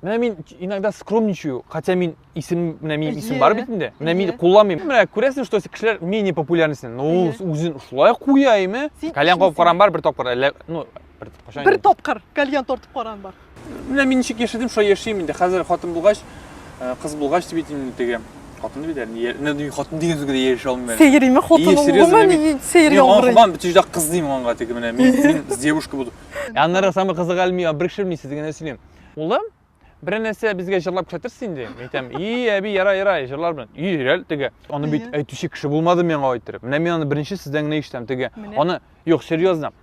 Менә мин иногда скромничаю, хотя мин исем, менә минем исем бар бит инде. Менә мин кулланмыйм. Менә күрәсең, что кешеләр менее популярный син. Но ул үзен шулай куя име? Кальян кабып каран бар бер тапкыр, әллә, ну, бер кайчан. Бер тапкыр кальян тартып каран бар. Менә мин ничек яшәдем, шулай яшим инде. Хәзер хатын булгач, э, кыз булгач дип әйтим инде теге. Хатын бит әле. Менә мин хатын дигән сүзгә дә ирешә алмыйм әле. Сәер име хатын ул гомумән сәер яңгырый. Мин бөтен җирдә кыз дим аңа теге менә. Мин с девушкой буду. Аннары самый кызыгы әле мин бер кеше белми, сезгә генә сөйлим. Улым, бер нәрсә безгә җырлап күрсәтерсең инде. Мин әйтәм, и, әби, яра, яра, җырлар белән. И, реаль теге. Аны бит әйтүче кеше булмады миңа әйттереп. Менә мин аны беренче сездән генә ишетәм теге. Аны, юк, серьезно.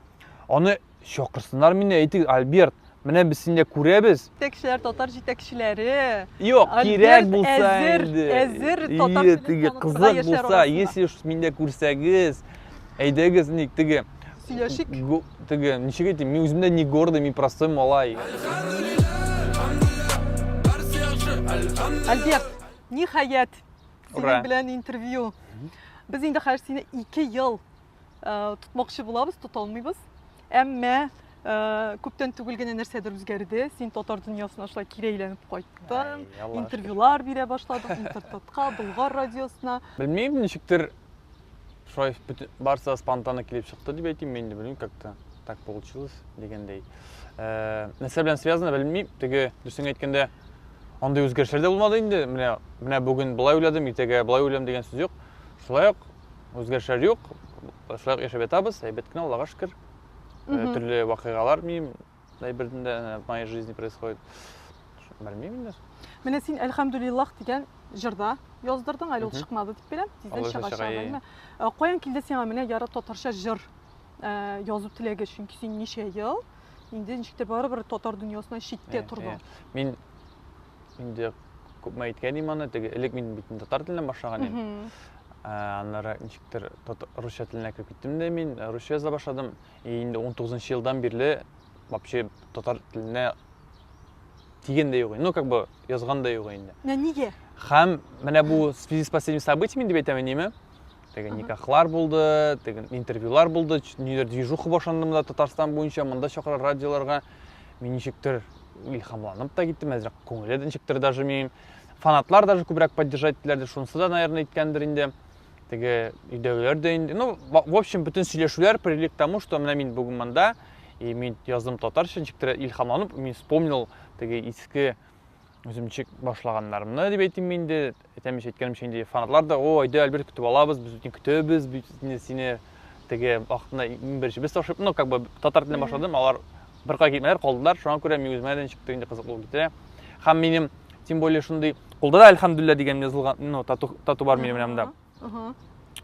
Аны чакырсыннар мине, әйтегез, Альберт, менә без сине күрәбез. Җитәкчеләр, татар җитәкчеләре. Юк, кирәк булса инде. Әзер татар теге кызык булса, если уж миндә күрсәгез, әйдәгез, ник теге. Сөйләшик. Теге, ничек әйтим, мин үзем дә не гордый, мин простой малай. Альберт, ниһаять, синең белән интервью. Без инде хәзер сине 2 ел э, тотмакчы булабыз, тота алмыйбыз. Әмма э, күптән түгел генә нәрсәдер үзгәрде. Син татар дөньясына шулай кире әйләнеп кайттың. Интервьюлар бирә башладың, Интертатка, Болгар радиосына. Белмим, ничектер Шулай бөтен барысы да спонтанно килеп чыкты дип әйтим инде, белмим, как-то так получилось дигәндәй. Э, нәрсә белән связано, белмим. Теге дөресен әйткәндә, андый үзгәрешләр дә булмады инде. Менә менә бүген болай уйладым, иртәгә болай уйлыйм дигән сүз юк. Шулай ук үзгәрешләр юк. Шулай ук яшәп ятабыз, әйбәт кенә, Аллага шөкер. Э, төрле вакыйгалар минем әйбердә в моей жизни происходит. Белмим инде. Менә син Әлхәмдулиллах дигән җырда яздырдың, әле ул чыкмады дип беләм, тиздән чыгачак, әйме? Э, каян килде сиңа менә яры татарча җыр э, язу теләге? Чөнки син ничә ел инде ничектер барыбер татар дөньясыннан читтә тордың. Мин инде күпме әйткән идем аны, теге элек мин бит татар теленнән башлаган идем. Э, аннары ничектер русча теленә кереп киттем дә мин русча яза башладым. И инде 19 елдан бирле вообще татар теленә тигән дә юк. Ну, как бы язган да юк инде. Менә нигә? Һәм менә бу в связи с последними событиями дип әйтәм инде, Теге никахлар булды, теге интервьюлар булды, ниләр движуха башланды монда Татарстан буенча, монда чакыра радиоларга. Мин ничектер илһамланып та киттем, әзрәк күңеле дә ничектер даже минем. Фанатлар даже күбрәк поддержать иттеләр, шунысы да, наверное, иткәндер инде. Теге өйдәгеләр дә инде. Ну, в общем, бөтен сөйләшүләр привели к тому, что менә мин бүген монда, и мин яздым татарча, ничектер илһамланып, мин вспомнил теге иске үзем ничек башлаганнарымны дип әйтим инде. Әйтәм ич, әйткәнемчә инде фанатлар да, о, әйдә, Альберт көтеп алабыз, без бит көтәбез, бит инде сине теге вакытында иң беренче без ташып, ну, как бы татар теленнән башладым, алар беркая китмәделәр, калдылар, шуңа күрә мин үземә дә ничектер инде кызык булып китә. Һәм минем, тем более, шундый кулда да әлхәмдүлилләһ дигән язылган, ну, тату, тату бар минем менә монда.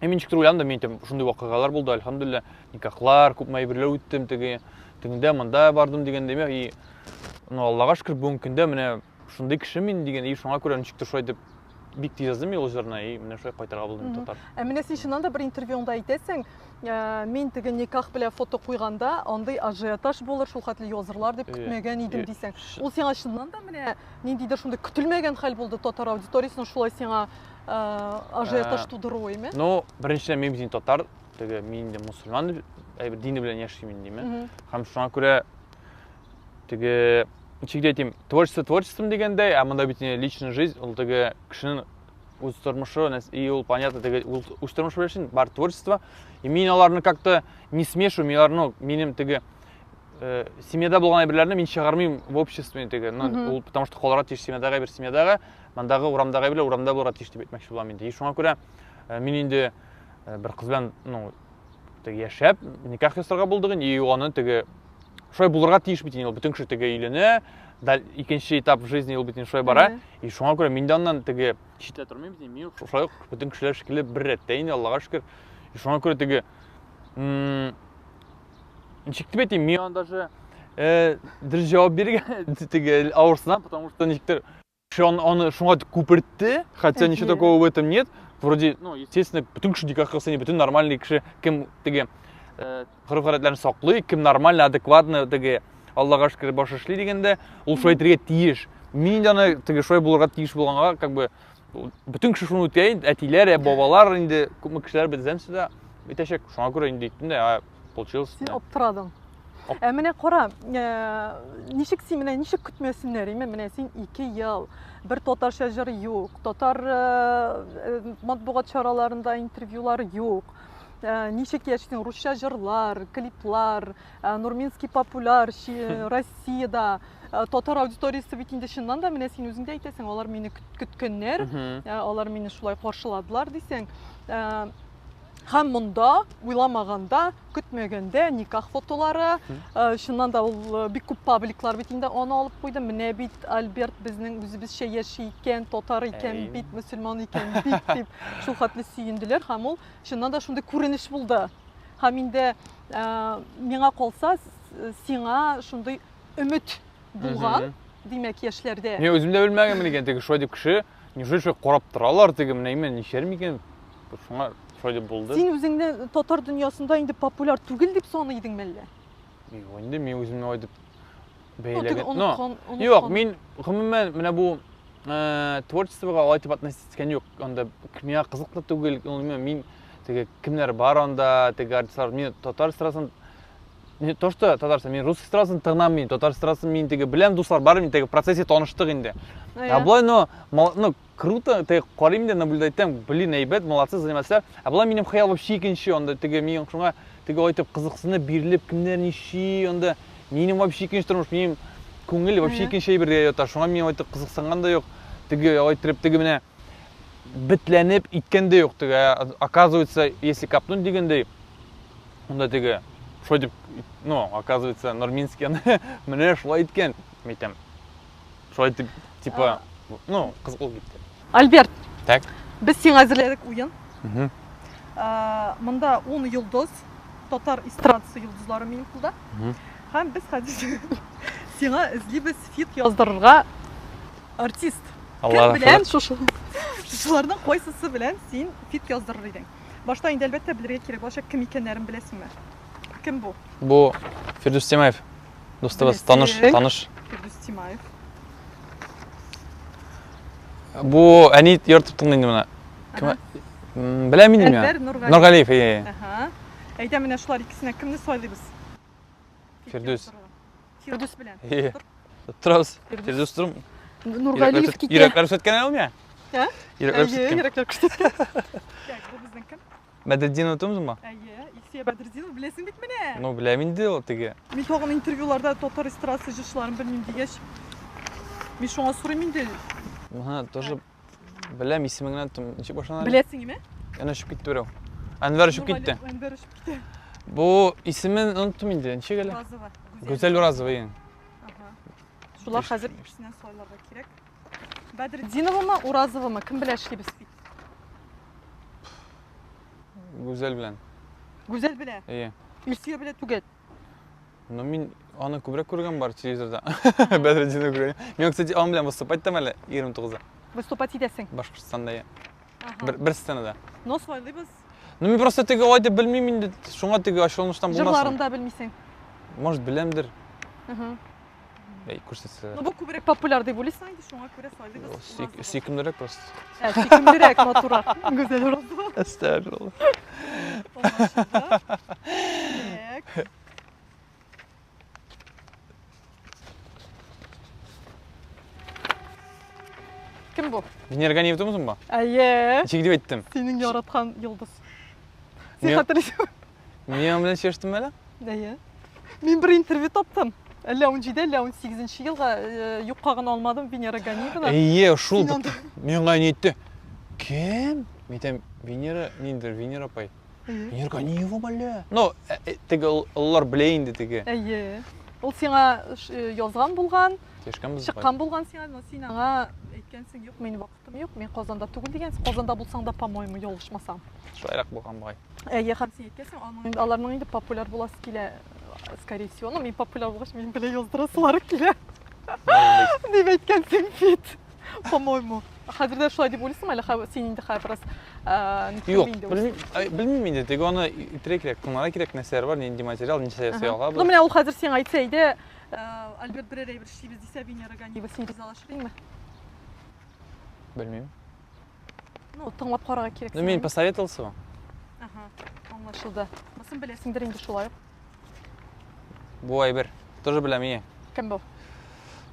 И мин ничектер уйландым, мин әйтәм, шундый вакыйгалар булды, әлхәмдүлилләһ, никахлар, күпме әйберләр үттем, теге, тегендә, монда бардым дигәндәй, и, ну, Аллага шөкер, бүгенге көндә менә шундый кеше мин дигән, и шуңа күрә ничектер шулай дип бик тиз яздым мин ул җырны, и менә шулай кайтырга булдым татар. Ә менә син чыннан да бер интервьюңда әйтәсең, э, мин теге никах белән фото куйганда андый ажиотаж булыр, шул хәтле язырлар дип көтмәгән идем дисең. Ул сиңа чыннан да менә ниндидер шундый көтелмәгән хәл булды татар аудиториясенең шулай сиңа э, ажиотаж тудыруы, име? Ну, беренчедән мин бит татар, теге мин инде мусульман әйбер дине белән яшим инде, име? Һәм шуңа күрә теге ничек дип әйтим, творчество творчеством дигәндәй, ә монда бит личная жизнь, ул теге кешенең үз тормышы, и ул понятно, теге ул үз тормышы белән яши, бар творчество. И мин аларны как-то не смешиваю, мин аларны, ну, минем теге э, семьяда булган әйберләрне мин чыгармыйм в обществе теге, ну, ул потому что калырга тиеш семьядагы әйбер семьядагы, мондагы урамдагы әйберләр урамда булырга тиеш дип әйтмәкче булам инде. И шуңа күрә э, мин инде э, бер кыз белән, ну, теге яшәп, никах ясарга булдык инде, и аны теге шулай булырга тиеш бит инде ул бөтен кеше теге өйләнә, икенче этап в жизни ул бит инде шулай бара. И шуңа күрә мин дә аннан теге читтә тормыйм бит, мин шулай ук бөтен кешеләр шикелле бер рәттә инде, Аллага шөкер. И шуңа күрә теге ничек дип әйтим, мин аны даже э, дөрес җавап бирергә теге авырсынам, потому что ничектер он, аны шуңа күпертте, хотя ничего такого в этом нет. Вроде, ну, естественно, бөтен кеше никах кылса, бөтен нормальный кеше, кем теге э, гореф-гадәтләрен саклый, кем нормально, адекватно теге Аллага шөкер баш эшли дигәндә, ул шулай әйтергә тиеш. Мин инде аны теге шулай булырга тиеш булганга, как бы бөтен кеше шуны үтә инде, әтиләр, бабалар инде күпме кешеләр бездән сюда итәчәк. Шуңа күрә инде әйттем дә, а получилось. Син аптырадың. Ә менә кара, ничек син менә ничек көтмәсеннәр, име? Менә син 2 ел бер татарча җыр юк, татар матбугат чараларында интервьюлар юк. Ничек яшисең? Русча җырлар, клиплар, Нурминский популяр Россиядә. Татар аудиториясе бит инде чыннан да менә син үзең дә әйтәсең, алар мине көткәннәр, алар мине шулай каршыладылар дисең. Һәм монда уйламаганда, көтмәгәндә никах фотолары, чыннан да ул бик күп пабликлар бит инде аны алып куйды. Менә бит Альберт безнең үзебезчә яши икән, татар икән бит, мөселман икән бит дип шул хәтле сөенделәр һәм ул чыннан да шундый күренеш булды. Һәм инде миңа калса, сиңа шундый өмет булган, димәк, яшьләрдә. Мин үзем дә белмәгәнмен икән, теге шулай дип кеше, неужели шулай карап торалар, теге менә именно ничәр микән? Шуңа шулай дип булды. Син үзеңне татар дөньясында инде популяр түгел дип саный идеңме әллә? Юк, инде мин үземне алай дип бәяләгән. Ну, юк, мин гомумән менә бу творчествога алай дип относиться иткән юк. Анда миңа кызык та түгел, мин теге кемнәр бар анда, теге артистлар, мин татар эстрадасын не то что татарстан, мин рус эстрадасын тыңламыйм, татар эстрадасын мин теге беләм, дуслар бар, мин теге процессе таныштык инде. Ә болай, но, ну, круто, теге карыйм да, наблюдать итәм, блин, әйбәт, молодцы, заниматься. Ә болай минем хыял вообще икенче, анда теге мин шуңа теге әйтеп кызыксынып, бирелеп, кемнәр ничи, анда минем вообще икенче тормыш, минем күңел вообще икенче әйбергә ята. Шуңа мин әйтеп кызыксынган да юк. Теге әйттереп, теге менә бетләнеп иткән дә юк теге. Оказывается, если копнуть дигәндәй, Монда теге шулай дип, ну, оказывается, Нурминский аны менә шулай иткән, әйтәм. Шулай дип, типа, ну, кызык булып китте. Альберт. Так. Без сиңа әзерләдек уен. Монда 10 йолдыз, татар эстрадасы йолдызлары минем кулда. Һәм без хәзер сиңа эзлибез фит яздырырга артист. Кем белән шушы шушыларның кайсысы белән син фит яздырыр идең? Башта инде әлбәттә белергә кирәк булачак, кем икәннәрен беләсеңме? Кем бу? Бу Фирдүс Тимаев. Дустыбыз, таныш, таныш. Фирдүс Тимаев. Бу әни йортып тыңлый инде моны. Кем? Беләм инде мин. Әнвәр Нургалиев. Нургалиев, әйе. Ага. Әйдә менә шулар икесенә кемне сайлыйбыз? Фирдүс. Фирдүс белән. Әйе. Торабыз. Фирдүс торым. Нургалиев китә. Йөрәкләр күрсәткән әле ул миңа. Ә? Йөрәкләр Әйе, йөрәкләр күрсәткән. Так, бу безнең кем? Бәдретдинова түгелме? Әйе, Илсөя Бәдретдинова беләсең бит менә. Ну, беләм инде ул теге. Мин тагын интервьюларда татар эстрадасы җырчыларын белмим дигәч, мин шуңа сорыйм инде. Ага, тоже беләм исемен генә оныттым. Ничек башлана? Беләсең име? Әнә очып китте берәү. Әнвәр очып китте. Әнвәр очып китте. Бу исемен оныттым инде. Ничек әле? Уразова. Гүзәл Уразова, иә. Ага. Шулар хәзер икесеннән сайларга кирәк. Бәдретдиновамы, Уразовамы? Кем белән эшлибез бит? Гүзәл белән. Гүзәл белән? Әйе. Илсөя белән түгел. Ну, мин аны күбрәк күргән бар телевизорда. Бәдретдинова күргән. Мин, кстати, аның белән выступать итәм әле 29-да. Выступать итәсең? Башкортстанда, иә. Бер, бер сценада. Но сайлыйбыз. Ну, мин просто теге алай дип белмим инде, шуңа теге ачуланыштан булмасын. Җырларын да белмисең. Может, беләмдер. Әй, күрсәтсәләр. Ну, бу күбрәк популяр дип уйлыйсың инде, шуңа күрә сайлыйбыз. Сөйкемлерәк просто. Ә, сөйкемлерәк, матуррак. Гүзәл Уразова. Әстәгъфирулла. Так. Кем бу? Венера Ганиева түгелме бу? Әйе. Ничек дип әйттем? Синең яраткан йолдыз. Син хәтерлисеңме? Мин аның белән сөйләштем әле? Әйе. Мин бер интервью таптым. Әллә 17, әллә 18 елга э, юкка гына алмадым Венера Ганиеваны. Әйе, шул. Миңа ни әйтте? Кем? Мин әйтәм, Венера, ниндер, Венера апай. Венера Ганиева әллә? Ну, э, э, теге олылар белә инде теге. Әйе. Ул сиңа язган булган, Сөйләшкәнбез. Чыккан булган сиңа, но син аңа әйткәнсең, юк, минем вакытым юк, мин Казанда түгел дигәнсең. Казанда булсаң да, по-моему, ялгышмасам. Шулайрак булган бугай. Әйе, һәм син әйткәнсең, аның аларның инде популяр буласы килә, скорее всего. Ну, мин популяр булгач, минем белән яздырасылары килә. Дип әйткәнсең бит. По-моему. Хәзер дә шулай дип уйлыйсыңмы әле? Син инде хәзер бераз Юк, белмим, белмим инде. Теге аны итәргә кирәк, тыңларга кирәк, нәрсәләр бар, нинди материал, ничә ясый алабыз. Ну, менә ул хәзер сиңа әйтсә иде, Альберт берәр әйбер эшлибез дисә, Венера Ганиева, син ризалашыр идеңме? Белмим. Ну, тыңлап карарга кирәк. Ну, мин посоветовался. Ага, аңлашылды. Монысын беләсеңдер инде шулай ук. Бу әйбер. Тоже беләм, ие. Кем бу?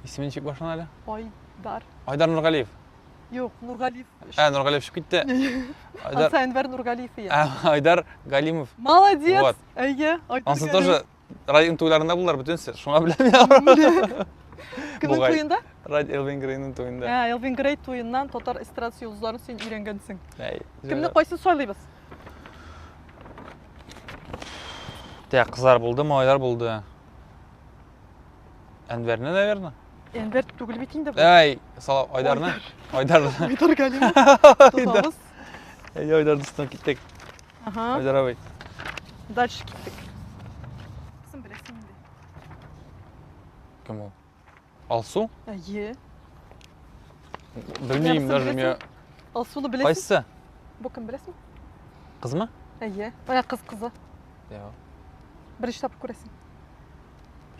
Исеме ничек башлана әле? Айдар. Айдар Нургалиев. Юк, Нургалиев. Ә, Нургалиев чыгып китте. Айдар. Ансы Әнвәр Нургалиев ие. Ә, Айдар Галимов. Молодец. Вот. Әйе, Айдар. Ансы тоже район туйларында булдылар бөтенесе. Шуңа беләм. Кемнең туенда? Ради Элвин Грейның туенда. Ә, Элвин Грей туеннан татар эстрадасы йолдызларын син өйрәнгәнсең. Әй. Кемне кайсын сайлыйбыз? Так, кызлар булды, малайлар булды. Әнвәрне, наверное. Әнвәр түгел бит инде бу. Әй, сала Айдарны. Айдарны. Айдар Галимов. Айдар. Әй, Айдар дустым киттек. Ага. Айдар абый. Дальше киттек. Син беләсең инде. Кем ул? Алсу? Әйе. Белмим даже мин. Алсуны беләсең? Кайсы? Бу кем беләсең? Кызмы? Әйе. Менә кыз кызы. Юк. Беренче тапкыр күрәсең.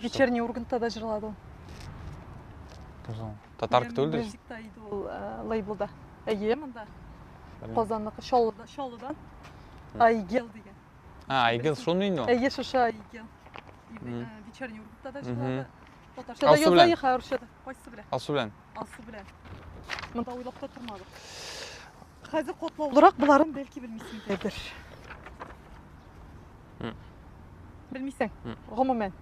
Вечерний Ургантта да җырлады ул. Татарка түгелдер? Мюзикта иде ул э, лейблда. Әйе, монда. Казанныкы, Чаллыда, Чаллыдан. Айгел дигән. А, Айгел шул инде ул? Әйе, шушы Айгел. Э, Вечерний Ургантта да җырлады. Татарча да яза, яха, русча да. Кайсы белән? Алсу белән. Алсу белән. Монда уйлап та тормадык. Хәзер котлаулырак боларын бәлки белмисеңдер. Белмисең. Гомумән.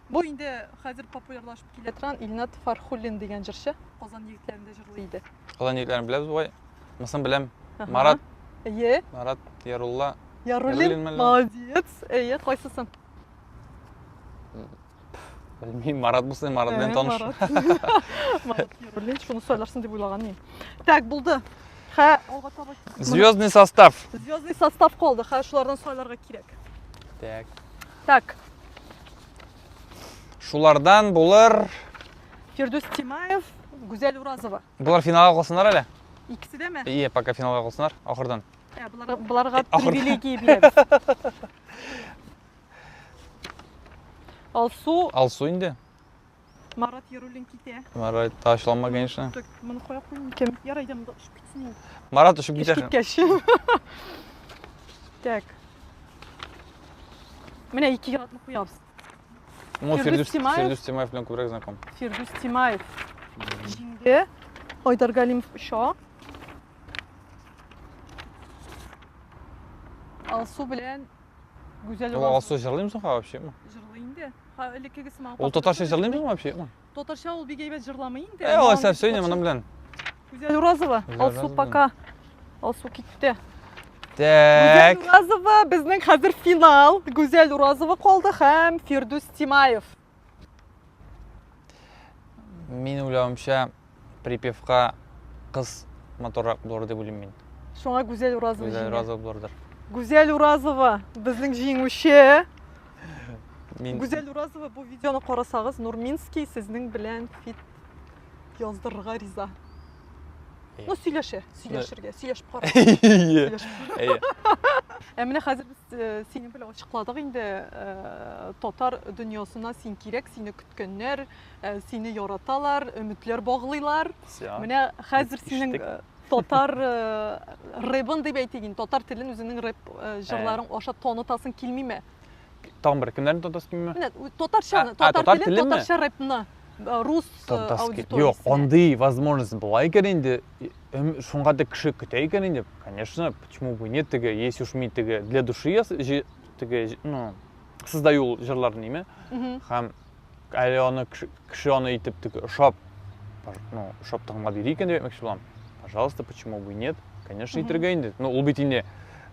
Бу инде хәзер популярлашып килә торган Илнат Фархуллин дигән җырчы. Казан егетләрендә җырлый иде. Казан егетләрен беләбез бугай. Монысын беләм. Марат. Әйе. Марат Ярулла. Яруллин. Молодец. Әйе, кайсысын? Белмим, Марат булсын, Марат белән таныш. Марат Яруллин, шуны сайларсың дип уйлаган идем. Так, булды. Хә, алга таба. Звездный состав. Звездный состав калды. Хә, шулардан сайларга кирәк. Так. Так. Шулардан булыр. Фирдүс Тимаев, Гүзәл Уразова. Булар финалга калсыннар әле. Икесе дәме? Ие, пока финалга калсыннар, ахырдан. Ә, буларга, буларга привилегия бирәбез. Алсу. Алсу инде. Марат Яруллин китә. Марат ташланма, конечно. Так, моны кая куйыйм икән? Ярай да монда очып китсен инде. Марат очып китә. Киткәч. Так. Менә ике ятны куябыз. Ну, Фирдүс Тимаев. Фирдүс Тимаев белән күбрәк знаком. Фирдүс Тимаев. Җиңде. Айдар Галимов оча. Алсу белән Гүзәл Ул Алсу җырлыймы соң вообще? Җырлый инде. Ха, элеккеге сыман. Ул татарча җырлыймы соң вообще? Татарча ул бик әйбәт җырламый инде. Э, алайса все инде моның белән. Гүзәл Уразова, Алсу пока. Алсу китте. Так. Гүзәл Уразова безнең хәзер финал. Гүзәл Уразова калды һәм Фирдүс Тимаев. Мин уйлавымча, припевка кыз матуррак булыр дип уйлыйм мин. Шуңа Гүзәл Уразова Гүзәл Уразова булырдыр. Гүзәл Уразова безнең җиңүче. Мин... Гүзәл Уразова бу видеоны карасагыз, Нурминский сезнең белән фит яздырырга риза. Ну, сөйләшә, сөйләшергә, сөйләшеп кара. Әйе. Ә менә хәзер без э, синең белән ачыкладык инде, э, татар дөньясына син кирәк, сине көткәннәр, э, сине яраталар, өметләр баглыйлар. Менә хәзер синең татар рэбын дип әйтик инде, татар телен үзеңнең рэп җырларың аша танытасың килмиме? Тагын бер кемнәрне танытасың килмиме? Менә татарчаны, татар телен, татарча рэпны. Рус аудиториясенә. Юк, андый возможность була икән инде, шуңа да кеше көтә икән инде, конечно, почему бы нет, теге, если уж мин теге для души я теге, ну, создаю ул җырларны ниме, һәм әле аны кеше аны итеп теге ошап, ну, ошап тыңлап йөри икән дип әйтмәкче булам. Пожалуйста, почему бы нет? Конечно, итергә инде. Ну, ул бит инде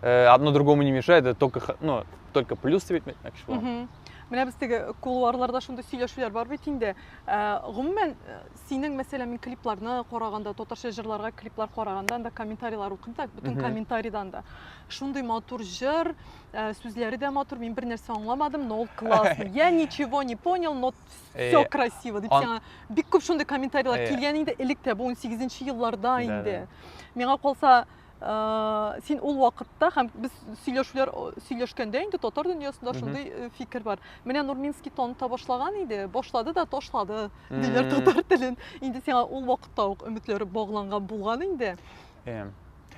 э, одно другому не мешает, это только, ну, только плюс дип әйтмәкче булам. Менә без теге кулуарларда шундый сөйләшүләр бар бит инде. Ә, гомумән, э, синең, мәсәлән, мин клипларны караганда, татарча җырларга клиплар караганда, анда комментарийлар укыйм да, бөтен комментарийдан да. Шундый матур җыр, э, сүзләре дә матур, мин бер нәрсә аңламадым, но ул классный. Я ничего не понял, но все красиво дип сиңа бик күп шундый комментарийлар килгән инде элек тә, бу 18 елларда инде. Миңа калса, Э, син ул вакытта һәм без сөйләшүләр сөйләшкәндә инде татар дөньясында шундый э, фикер бар. Менә Нурминский таныта башлаган иде, башлады да ташлады диләр татар телен. Инде сиңа ул вакытта ук өметләре багланган булган инде.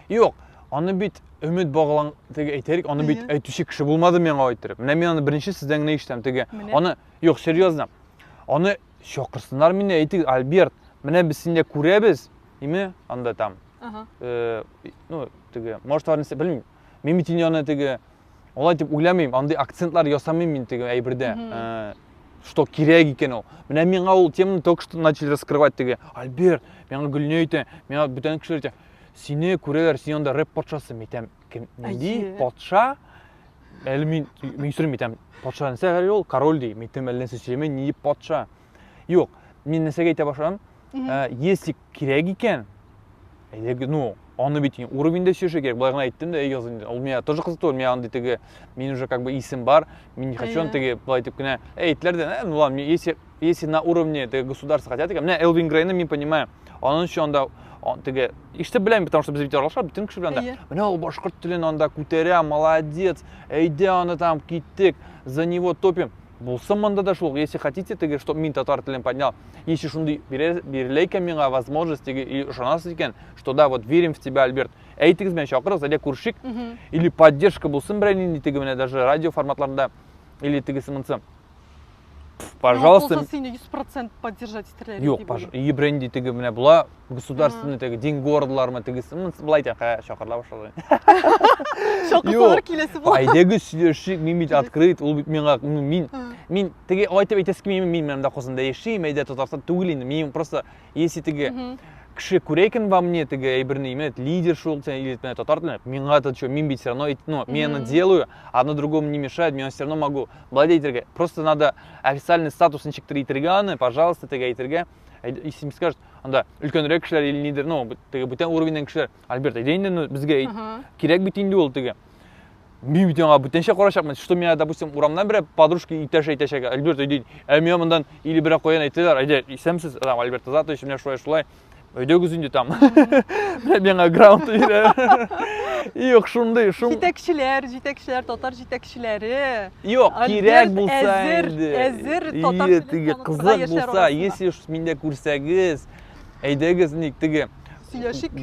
Юк, Аны бит өмет баглан теге әйтәлек, аны бит әйтүче кеше булмады миңа әйттереп. Менә мин аны беренче сездән генә ишетәм теге. Аны юк, серьезно. Аны чакырсыннар мине, әйтегез, Альберт, менә без синдә күрәбез, име, анда там. Ага. Э, ну, теге, может, алар нәрсә белмим. Мин бит инде аны теге алай дип уйламыйм, андый акцентлар ясамыйм мин теге әйбердә. Э, что кирәк икән ул. Менә миңа ул теманы только что начали раскрывать теге. Альберт, миңа Гөлнә әйтә, миңа бүтән кешеләр әйтә. Сине күрәләр, син анда рэп патшасы, мин әйтәм, кем, нинди патша? Әле мин, мин сорыйм, әйтәм, патша нәрсә әле ул, король ди, мин әйтәм, әллә нәрсә сөйләмә, нинди патша? Юк, мин нәрсәгә әйтә башладым, ә, если кирәк икән, әйдә, ну, аны бит уровеньдә сөйләшергә кирәк, болай гына әйттем дә, әй язын, ул миңа тоже кызык түгел, миңа андый теге, мин уже как бы исем бар, мин не хочу, теге, болай итеп кенә, әйттеләр дә, ну ладно, если если на уровне теге государства хотят икән, менә Элвин Грейны мин понимаю, аның өчен анда теге ишетеп беләм, потому что без бит аралашабыз бөтен кеше белән дә. Менә ул башкорт телен анда күтәрә, молодец, әйдә аны там киттек, за него топим. Булсын монда да шул, если хотите, теге, чтоб мин татар телен поднял, если шундый бирелә икән миңа возможность, теге, или ышанасыз икән, что да, вот верим в тебя, Альберт, әйтегез менә чакырыгыз, әйдә күрешик, или поддержка булсын берәр нинди теге менә даже радио форматларында, или тегесе монысы. Пожалуйста. Булса сине 100% поддержать итәрләр. Юк, и бренди теге менә була государственный теге день городалармы тегесе, былай әйтә, хә, чакырыла башлады. Чакырсалар киләсе була. Әйдәгез сөйләшик, мин бит открыт, ул бит миңа, мин мин теге алай итеп әйтәсе килми, мин монда Казанда яшим, әйдә Татарстан түгел инде. Мин просто если теге кеше күрә икән во мне теге әйберне, именно лидер шул, или менә татар телен, миңа это что, мин бит все равно, ну, мин это делаю, одно другому не мешает, мин все равно могу былай әйтергә. Просто надо официальный статус ничектер итергә аны, пожалуйста, теге әйтергә. Если скажут, анда өлкәнрәк кешеләр или нидер, ну, теге бүтән уровеньнән кешеләр, Альберт, әйдә инде, ну, безгә кирәк бит инде ул теге. Мин бит аңа бүтәнчә карачакмын, что миңа, допустим, урамнан берәр подружка иптәш әйтәчәк, Альберт, әйдә, ә миңа мондан или берәр каян әйтәләр, әйдә, исәнмесез, там, Альберт Азатович, менә шулай, шулай, әйдәгез инде там. Менә миңа грамота бирә. Юк, шундый, шун. Җитәкчеләр, җитәкчеләр, татар җитәкчеләре. Юк, кирәк булса инде. Әзер татар телен теге кызык булса, если уж миндә күрсәгез, әйдәгез, ник теге сөйләшик.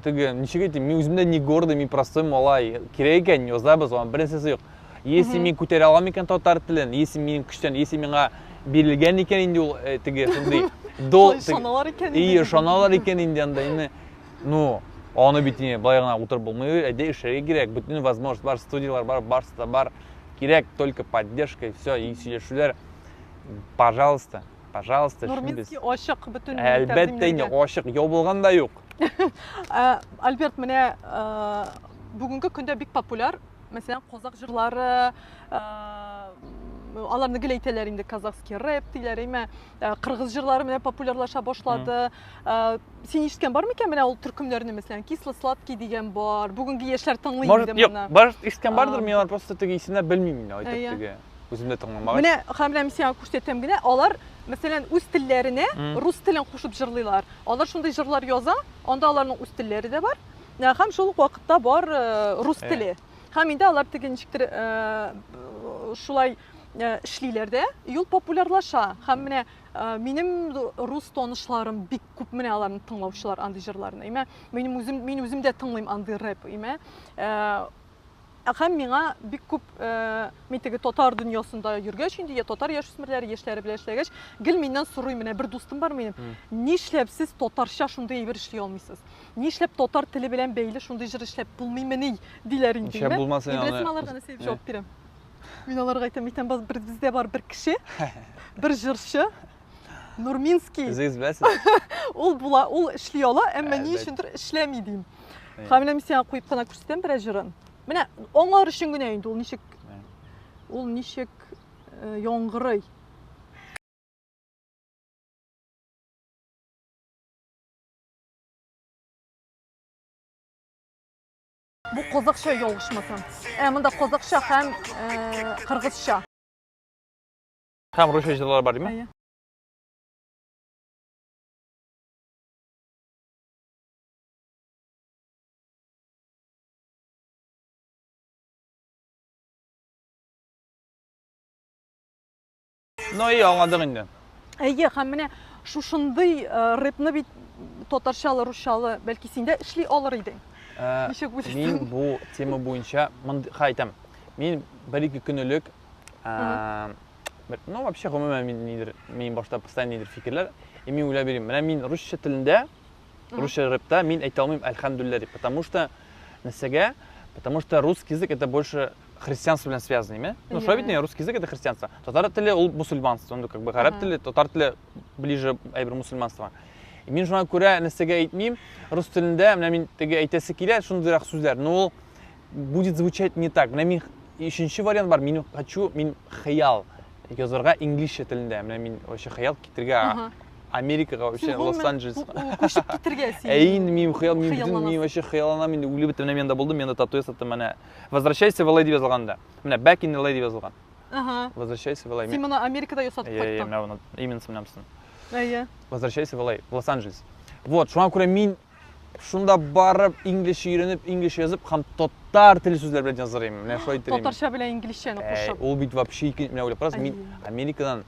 Теге, ничек әйтим, мин үзем дә не гордый, мин простой малай. Кирәк икән, язабыз, аның беренчесе юк. Если мин күтәрә алам икән татар телен, если минем көчтән, если миңа бирелгән икән инде ул э, теге шундый дол ышаналар икән инде. Ышаналар икән инде анда инде. Ну, аны бит инде былай гына утырып булмый, әйдә эшләргә кирәк. Бөтен возможность бар, студияләр бар, барысы да бар. Кирәк только поддержка и все, и сөйләшүләр. Пожалуйста. Пожалуйста, Нурминский ачык бөтен Әлбәттә инде ачык, ябылган да юк. Ә, Альберт, менә ә, бүгенге көндә бик популяр, мәсәлән, казак җырлары, ә, аларны гел әйтәләр инде, казахский рэп диләр, әмма кыргыз җырлары менә популярлаша башлады. Син ишеткән бар микән менә ул төркемнәрне, мәсәлән, кисло-сладкий дигән бар, бүгенге яшьләр тыңлый инде моны. Может, ишеткән бардыр, мин алар просто теге исемнәр белмим инде, әйтеп теге. Үзем дә тыңламагач. Менә һәм менә мин сиңа күрсәтәм генә, алар, мәсәлән, үз телләренә рус телен кушып җырлыйлар. Алар шундый җырлар яза, анда аларның үз телләре дә бар. Һәм шул ук вакытта бар э, рус э. теле. Һәм инде алар теге ничектер э, шулай эшлиләр дә, юл популярлаша. Һәм менә минем рус танышларым бик күп менә аларны тыңлаучылар андый җырларны. Имә минем үзем мин үзем дә тыңлыйм андый рэп, имә. Һәм миңа бик күп, мин теге татар дөньясында йөргәч инде, я татар яшүсмерләре, яшьләре белән эшләгәч, гел миннән сорый, менә бер дустым бар минем, нишләп сез татарча шундый әйбер эшли алмыйсыз? Нишләп татар теле белән бәйле шундый җыр эшләп булмыймыни? Диләр инде. Нишләп булмасын аны? Мин беләсеңме аларга нәрсә дип җавап бирәм? Мин аларга әйтәм, әйтәм, бер бездә бар бер кеше, бер җырчы, Нурминский. Үзегез беләсез. Ул була, ул эшли ала, әмма ни өчендер эшләми дим. Һәм менә мин сиңа куеп кына күрсәтәм берәр җырын. Менә аңлар өчен генә инде ул ничек ул ничек э, яңгырый. Бу казакча ялгышмасам. Ә монда казакча һәм э, кыргызча. Һәм русча җырлар бар, димме? Әйе. Ну и аңладык инде. Әйе, һәм менә шушындый э, рэпны бит татарчалы, русчалы, бәлки син дә эшли алыр идең. Ничек уйлыйсың? Мин бу тема буенча мондый әйтәм. Мин бер-ике көн элек ну, вообще, гомумән, мин нидер, минем башта постоянно нидер фикерләр, и мин уйлап йөрим. Менә мин русча телендә, русча рэпта мин әйтә алмыйм әлхәмдүлилләһ дип, потому что нәрсәгә? Потому что русский язык это больше христианство белән связанный, ме? Ну, шулай бит, русский язык это христианство. Татар теле ул мусульманство, ну, как бы гарәп теле, татар теле ближе әйбер мусульманствога. И мин шуңа күрә нәрсәгә әйтмим, рус телендә менә мин теге әйтәсе килә шундыйрак сүзләр, но ул будет звучать не так. Менә мин өченче вариант бар, мин хочу, мин хыял язарга инглизчә телендә. Менә мин вообще хыял китергә Америкага вообще Лос-Анджелес. Күчеп китергә син. Әй, инде минем хыял, мин бөтен мин вообще хыялланам инде үлеп бетеп, менә мин анда булдым, мин анда тату ясаттым, менә Возвращайся в LA дип язылган да. Менә Back in LA дип язылган. Ага. Возвращайся в LA. Син моны Америкада ясатып кайттың. Әйе, менә именно менә. Әйе. Возвращайся в LA, в Лос-Анджелес. Вот, шуңа күрә мин шунда барып инглизчә өйрәнеп, инглизчә язып һәм татар теле сүзләре белән языр идем. Менә шулай итер идем. Татарча белән инглизчәне кушып. Ул бит вообще ике, менә уйлап карагыз, мин Америкадан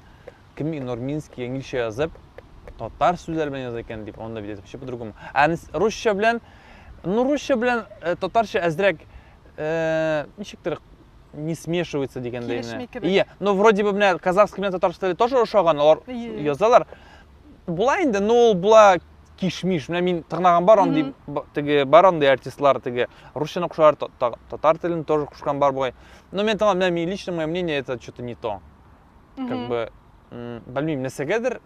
кем Норминский инглизчә язып, татар сүзләре белән яза икән дип, анда бит вообще по-другому. Ә русча белән, ну русча белән татарча әзрәк ничектер не смешивается дигәндәй менә. Ие, но вроде бы менә казахский белән татарча теле тоже ошаган, алар язалар. Була инде, но ул була кишмиш. Менә мин тыңлаган бар андый теге бар андый артистлар теге русчаны кушалар, татар телен тоже кушкан бар бугай. Но мен тыңлап, менә мин лично мое мнение это что-то не то. Как бы белмим, нәрсәгәдер,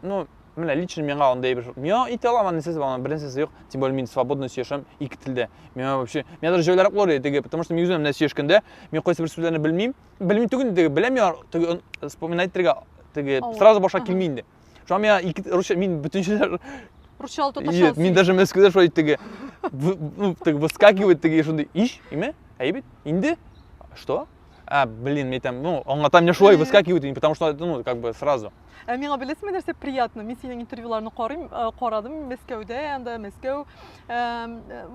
ну, менә лично миңа андый бер миңа итә алам, аны нәрсәсе бар, бер нәрсәсе юк. Тем более мин свободно сөйләшәм ике телдә. Миңа вообще, миңа даже җайлырак булыр иде теге, потому что мин үзем менә сөйләшкәндә, мин кайсы бер сүзләрне белмим. Белмим түгел, теге беләм я, теге вспоминать итәргә теге сразу башка килми инде. Шуңа миңа ике русча мин бөтен җирдә русча татарча. Мин даже Мәскәүдә шулай теге ну, теге выскакивает теге шундый иш, име? Әйе бит? Инде? Что? А, блин, мин әйтәм, ну, аңлатам, мне шулай выскакивает, потому что, ну, как бы сразу. Ә миңа беләсеңме нәрсә приятно? Мин синең интервьюларны карыйм, карадым Мәскәүдә, анда Мәскәү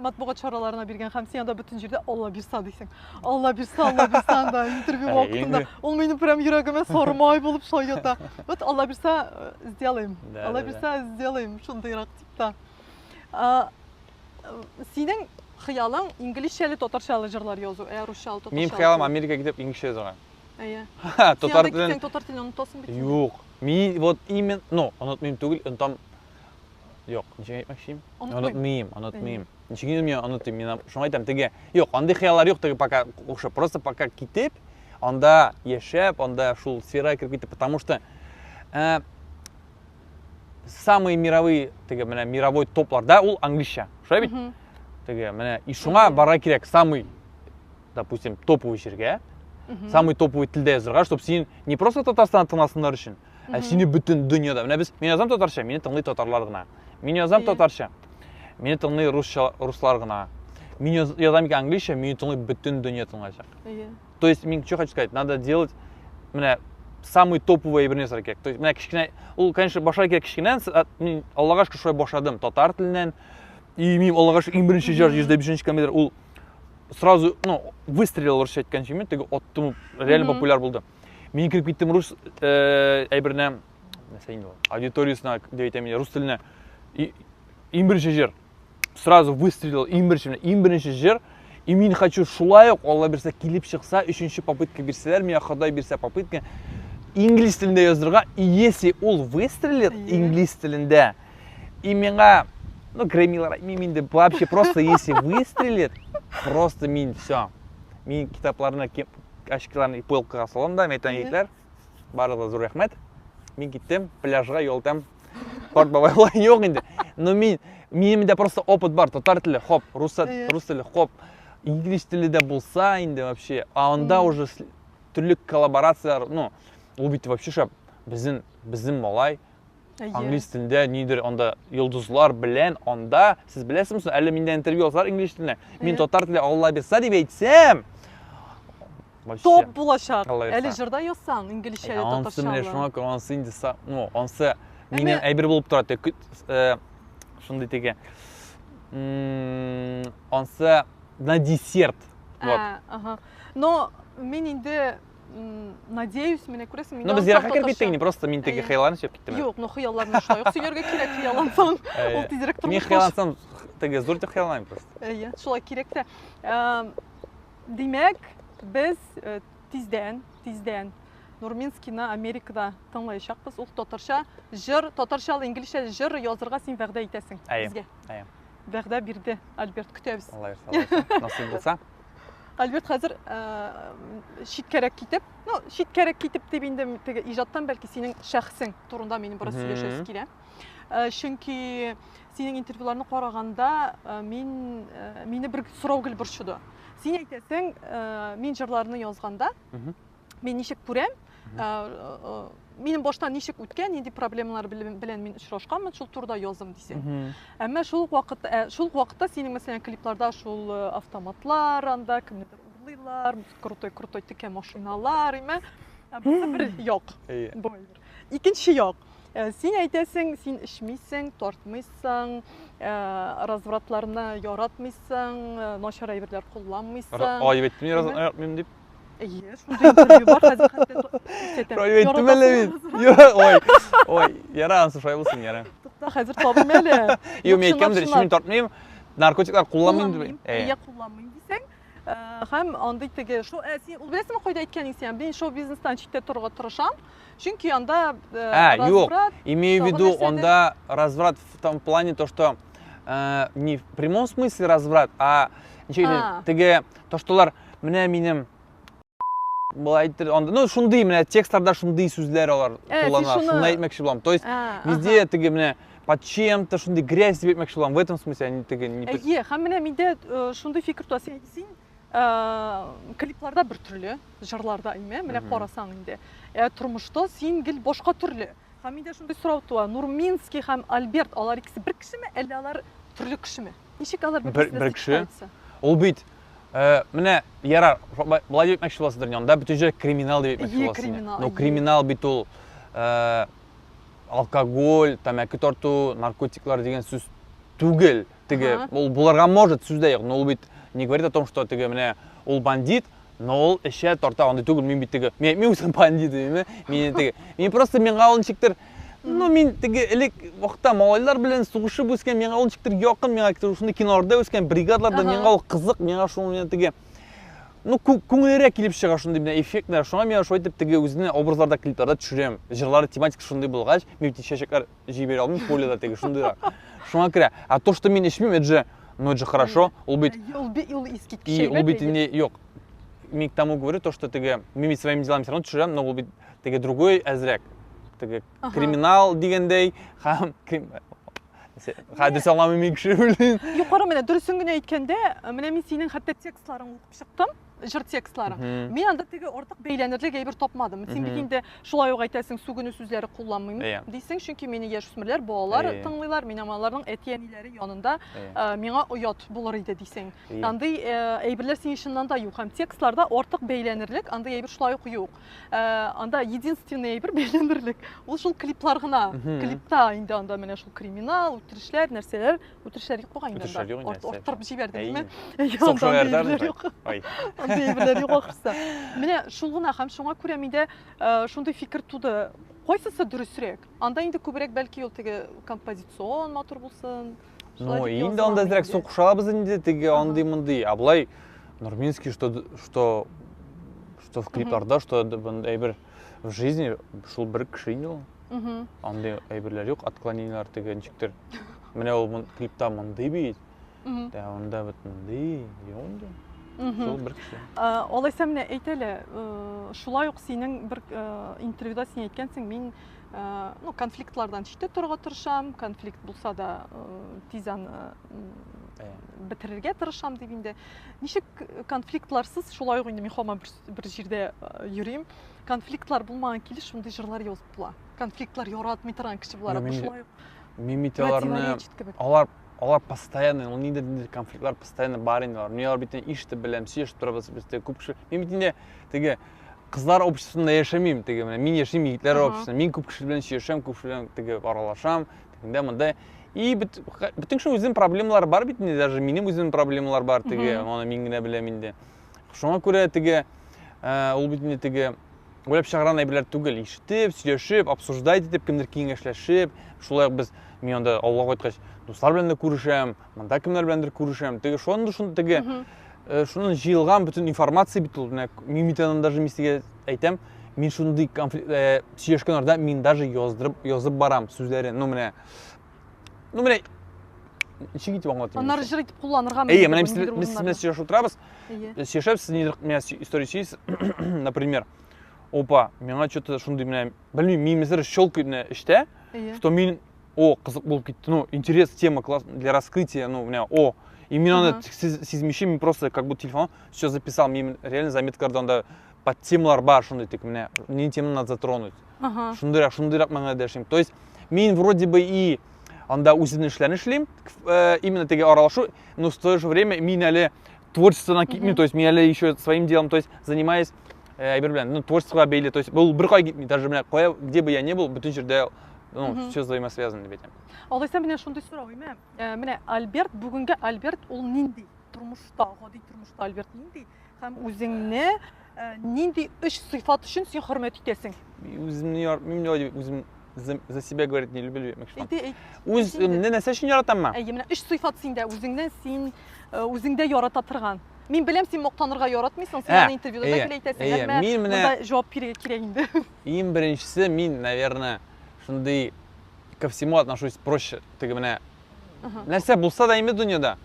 матбугат чараларына биргән һәм син анда бөтен җирдә Алла бирса дисең. Алла бирса, Алла бирса анда интервью вакытында. Ул минем прям йөрәгемә сары май булып шулай ята. Вот Алла бирса, сделаем. Алла бирса, сделаем шундыйрак типта. Синең хыялың инглизчәле, татарчалы җырлар язу, ә русчалы, татарчалы. Минем хыялым Америкага китеп инглизчә язарга. Әйе. Татар телен. Син татар телен онытасың бит. Юк. Мин вот именно, ну, онытмыйм түгел, онытам. Юк, ничек әйтмәкче идем? Онытмыйм, онытмыйм. Ничек инде мин онытыйм? Мин шуңа әйтәм, теге, юк, андый хыяллар юк, теге пока кушып, просто пока китеп, анда яшәп, анда шул сферага кереп китеп, потому что самые мировые, теге менә мировой топларда ул английча. Шулай бит? Теге менә и шуңа барырга кирәк, самый допустим, топовый җиргә, самый топовый телдә язырга, чтобы син не просто Татарстанда тыңласыннар өчен, ә сине бөтен дөньяда. Менә без, мин язам татарча, мине тыңлый татарлар гына. Мин язам татарча, мине тыңлый русча, руслар гына. Мин язам икән английча, мине тыңлый бөтен дөнья тыңлаячак. То есть мин что хочу сказать, надо делать менә самый топовый әйберне ясарга кирәк. То есть менә кечкенә, ул, конечно, башларга кирәк кечкенәдән, мин Аллага шөкер шулай башладым татар теленнән. И мин Аллага шөкер иң беренче җыр 105 камера ул сразу, ну, выстрелил русча әйткәнче мин теге аттым, реально популяр булды. Мин кереп киттем рус әйберенә, нәрсә инде ул, аудиториясенә дип әйтәм инде, рус теленә. Иң беренче җыр сразу выстрелил, иң беренче, иң беренче җыр. И мин хочу шулай ук, Алла бирсә, килеп чыкса, өченче попытка бирсәләр, миңа Ходай бирсә попытка, инглиз телендә язырга, и если ул выстрелит инглиз телендә, и миңа, ну, Грэммилар әйтмим инде, вообще просто если выстрелит, просто мин все. Мин китапларны, очкиларны полкага салам да, мен әйтәм, егетләр, барлыгы зур рәхмәт. Мин киттем, пляжга ял итәм. Карт бабай болай юк инде. Но мин, минем дә просто опыт бар, татар теле, хоп, рус, рус теле, хоп. Инглиз теле дә булса инде вообще, а анда уже төрле коллаборацияләр, ну, ул бит вообще шәп, безнең, безнең малай, Английс телендә нидер анда йолдызлар белән анда, сез беләсезме соң, әле миннән интервью алсалар инглиз теленә, мин татар теле Алла бирса дип әйтсәм, вообще. Топ булачак. Әле җырда язсаң, инглизчә я татарча. Ансы менә шуңа күрә ансы инде, ну, ансы минем әйбер булып тора, шундый теге. Ансы на десерт. Вот. Ага. Но мин инде надеюсь, менә күрәсең, мин. Ну, без еракка кереп киттек, не просто мин теге хыялланып сөйләп киттем. Юк, ну хыялларны шулай ук сөйләргә кирәк, хыяллансаң, ул тизрәк тормышка. Мин хыяллансам, теге зур дип хыялланмыйм просто. Әйе, шулай кирәк тә. Димәк, без тиздән, тиздән Нурминскийны Америкада тыңлаячакбыз. Ул татарча җыр, татарча инглизчә җыр язырга син вәгъдә итәсең безгә. Әйе. Вәгъдә бирде Альберт, көтәбез. Алла бирсә, насыйп булса. Альберт хәзер читкәрәк китеп, ну, читкәрәк китеп дип инде теге иҗаттан бәлки синең шәхсең турында минем бераз сөйләшәсе килә. Чөнки синең интервьюларны караганда мин мине бер сорау гел борчыды. Син әйтәсең, мин җырларны язганда, мин ничек күрәм, минем баштан ничек үткән, нинди проблемалар белән мин очрашканмын, шул турыда язым дисең. Әмма шул ук вакытта, шул ук вакытта синең, мәсәлән, клипларда шул автоматлар, анда кемнедер урлыйлар, крутой-крутой текә машиналар, име? Бусы бер як. Бу Икенче як. Син әйтәсең, син эчмисең, тартмыйсың, развратларны яратмыйсың, начар әйберләр кулланмыйсың. Алай дип әйттем, яратмыйм дип. Әйе, шундый интервью бар, хәзер хәтта күрсәтәм. Шулай әйттем әле мин. Ой, ой, яра, анысы шулай булсын, яра. Тукта, хәзер табыйм әле. Юк, мин әйткәнмдер, эчмим, тартмыйм, наркотиклар кулланмыйм дип. Әйе, кулланмыйм дисәң, һәм андый теге, шо, син, ул беләсеңме кайда әйткәнең син? Мин шоу-бизнестан читтә торырга тырышам, чөнки анда Ә, юк, имею в виду, анда разврат в том плане, то, что не в прямом смысле разврат, а ничек теге, то, что алар менә минем болай әйтер, анда, ну, шундый, менә текстларда шундый сүзләр алар куллана, шуны әйтмәкче булам. То есть, везде теге менә под чем-то шундый грязь дип әйтмәкче булам. В этом смысле они теге не... Әйе, һәм менә миндә шундый фикер туа. Син клипларда бер төрле, җырларда име, менә карасаң инде. Ә тормышта син гел башка төрле. Һәм миндә шундый сорау туа. Нурминский һәм Альберт, алар икесе бер кешеме, әллә алар төрле кешеме? Ничек алар бер кеше? Ул бит менә ярар, болай дип әйтмәкче буласыздыр инде, анда бөтен җирдә криминал дип әйтмәкче буласыз. Криминал. Но криминал бит ул алкоголь, тәмәке тарту, наркотиклар дигән сүз түгел. Теге, ул булырга может, сүз дә юк, но ул бит не говорит о том, что теге менә ул бандит, но ул эчә, тарта, андый түгел, мин бит теге, мин әйтмим үзем бандит димме, мин теге, мин просто миңа ул ничектер, ну мин теге элек вакытта малайлар белән сугышып үскән, миңа ул ничектер якын, миңа шундый киноларда үскән, бригадаларда миңа ул кызык, миңа шул менә теге, ну күңеллерәк килеп чыга шундый менә эффектно, шуңа миңа шулай итеп теге үземне образларда, клипларда төшерәм. Җырлары тематика шундый булгач, мин бит чәчәкләр җыеп бирә алмыйм поледа теге шундыйрак. Шуңа күрә, а то, что мин эчмим, это же, ну это же хорошо, ул бит Ул искиткеч И ул бит инде юк. Мин к тому говорю, то, что теге мин бит своими делами все равно төшерәм, но ул бит теге другой әзрәк. Теге криминал дигәндәй һәм Хәзер аңламыйм мин кеше, блин. Юк, кара, менә дөресен генә әйткәндә, менә мин синең хәтта текстларыңны укып чыктым, җыр текстлары. Мин анда теге артык бәйләнерлек әйбер тапмадым. Син бит инде шулай ук әйтәсең, сүгенү сүзләре кулланмыйм дисең, чөнки мине яшүсмерләр, балалар тыңлыйлар, мин аларның әти-әниләре янында миңа оят булыр иде дисең. Андый әйберләр синең чыннан да юк. Һәм текстларда артык бәйләнерлек андый әйбер шулай ук юк. Анда единственный әйбер бәйләнерлек ул шул клиплар гына. Клипта инде анда менә шул криминал, үтерешләр, нәрсәләр. Үтерешләр юк бугай инде анда. Үтерешләр юк инде. Арттырып җибәрде, димме? Андый әйберләр юк. Андый әйберләр юк ахрысы. Менә шул гына һәм шуңа күрә миндә шундый фикер туды. Кайсысы дөресрәк? Анда инде күбрәк бәлки ул теге композицион матур булсын. Ну, инде анда әзрәк сугышабыз инде теге андый-мондый. Ә болай Нурминский, что что что в клипларда, что әйбер в жизни шул бер кеше инде ул. Андый әйберләр юк, отклонениеләр теге ничектер. Менә ул клипта мондый бит. Ә анда бит мондый, юк инде. Шул бер кеше. Алайса менә әйт әле, шулай ук синең бер интервьюда син әйткәнсең, мин ну, конфликтлардан читтә торырга тырышам, конфликт булса да тиз аны бетерергә тырышам дип инде. Ничек конфликтларсыз, шулай ук инде мин һаман бер җирдә йөрим. Конфликтлар булмаган килеш шундый җырлар язып була. Конфликтлар яратмый торган кеше буларак, бу шулай ук Мин бит аларны алар алар постоянно, ул ниндидер ниндидер конфликтлар постоянно бар инде алар. Мин алар бит ишетеп беләм, сөйләшеп торабыз без теге күп кеше. Мин бит инде теге кызлар обществосында яшәмим, теге менә мин яшим егетләр обществосында. Мин күп кеше белән сөйләшәм, күп кеше белән теге аралашам, тегендә монда. И бит бөтен кешенең үзенең проблемалары бар бит инде, даже минем үземнең проблемалар бар теге, аны мин генә беләм инде. Шуңа күрә теге ул бит инде теге уйлап чыгарган әйберләр түгел, ишетеп, сөйләшеп, обсуждать итеп, кемдер киңәшләшеп, шулай ук без Мин анда авылга кайткач, дуслар белән дә күрешәм, монда кемнәр беләндер күрешәм. Теге шундый шундый теге э, шуннан җыелган бөтен информация бит ул. Менә мин бит аны даже мин сезгә әйтәм, мин шундый конфликт э, сөйләшкән арада мин даже яздырып язып барам сүзләрен. Ну менә ну менә ничек итеп аңлатыйм? Аннары җыр итеп кулланырга Әйе, менә без без менә сөйләшеп утырабыз. Сөйләшәбез, сез нидер менә история сөйлисез, например, опа, миңа что-то шундый менә, белмим, мин мисыр щелкает менә эштә, что мин о, кызык булып китте, ну, интерес, тема класс для раскрытия, ну, менә, о, и мин аны сизмичә, мин просто как будто телефон все записал, мин реально заметкаларда анда под темалар бар шундый, тик менә, нинди теманы надо затронуть. Шундыйрак, шундыйрак мәгънәдә эшлим. То есть мин вроде бы и анда үземнең эшләрне эшлим, именно теге аралашу, но в то же время мин әле творчестводан китмим, то есть мин әле еще своим делом, то есть занимаюсь әйбер белән, ну, творчествога бәйле, то есть был бер кая китми, даже менә кая, где бы я ни был, бөтен җирдә, ну, все взаимосвязано дип әйтәм. Алайса менә шундый сорау, име? Менә Альберт, бүгенге Альберт ул нинди? Тормышта, гади тормышта Альберт нинди? Һәм үзеңне нинди өч сыйфат өчен син хөрмәт итәсең? Үземне яр, мин дип үзем за себя говорить не люблю, әйтмәкче. Әйт, әйт. Үземне нәрсә өчен яратаммы? Әйе, менә өч сыйфат синдә, үзеңнән син үзеңдә ярата торган. Мин беләм, син мактанырга яратмыйсың, син аны интервьюда да гел әйтәсең, әмма мин менә җавап бирергә кирәк инде. Иң беренчесе, мин, наверное, шундый ко всему отношусь проще. Теге менә Нәрсә булса да инде дөньяда,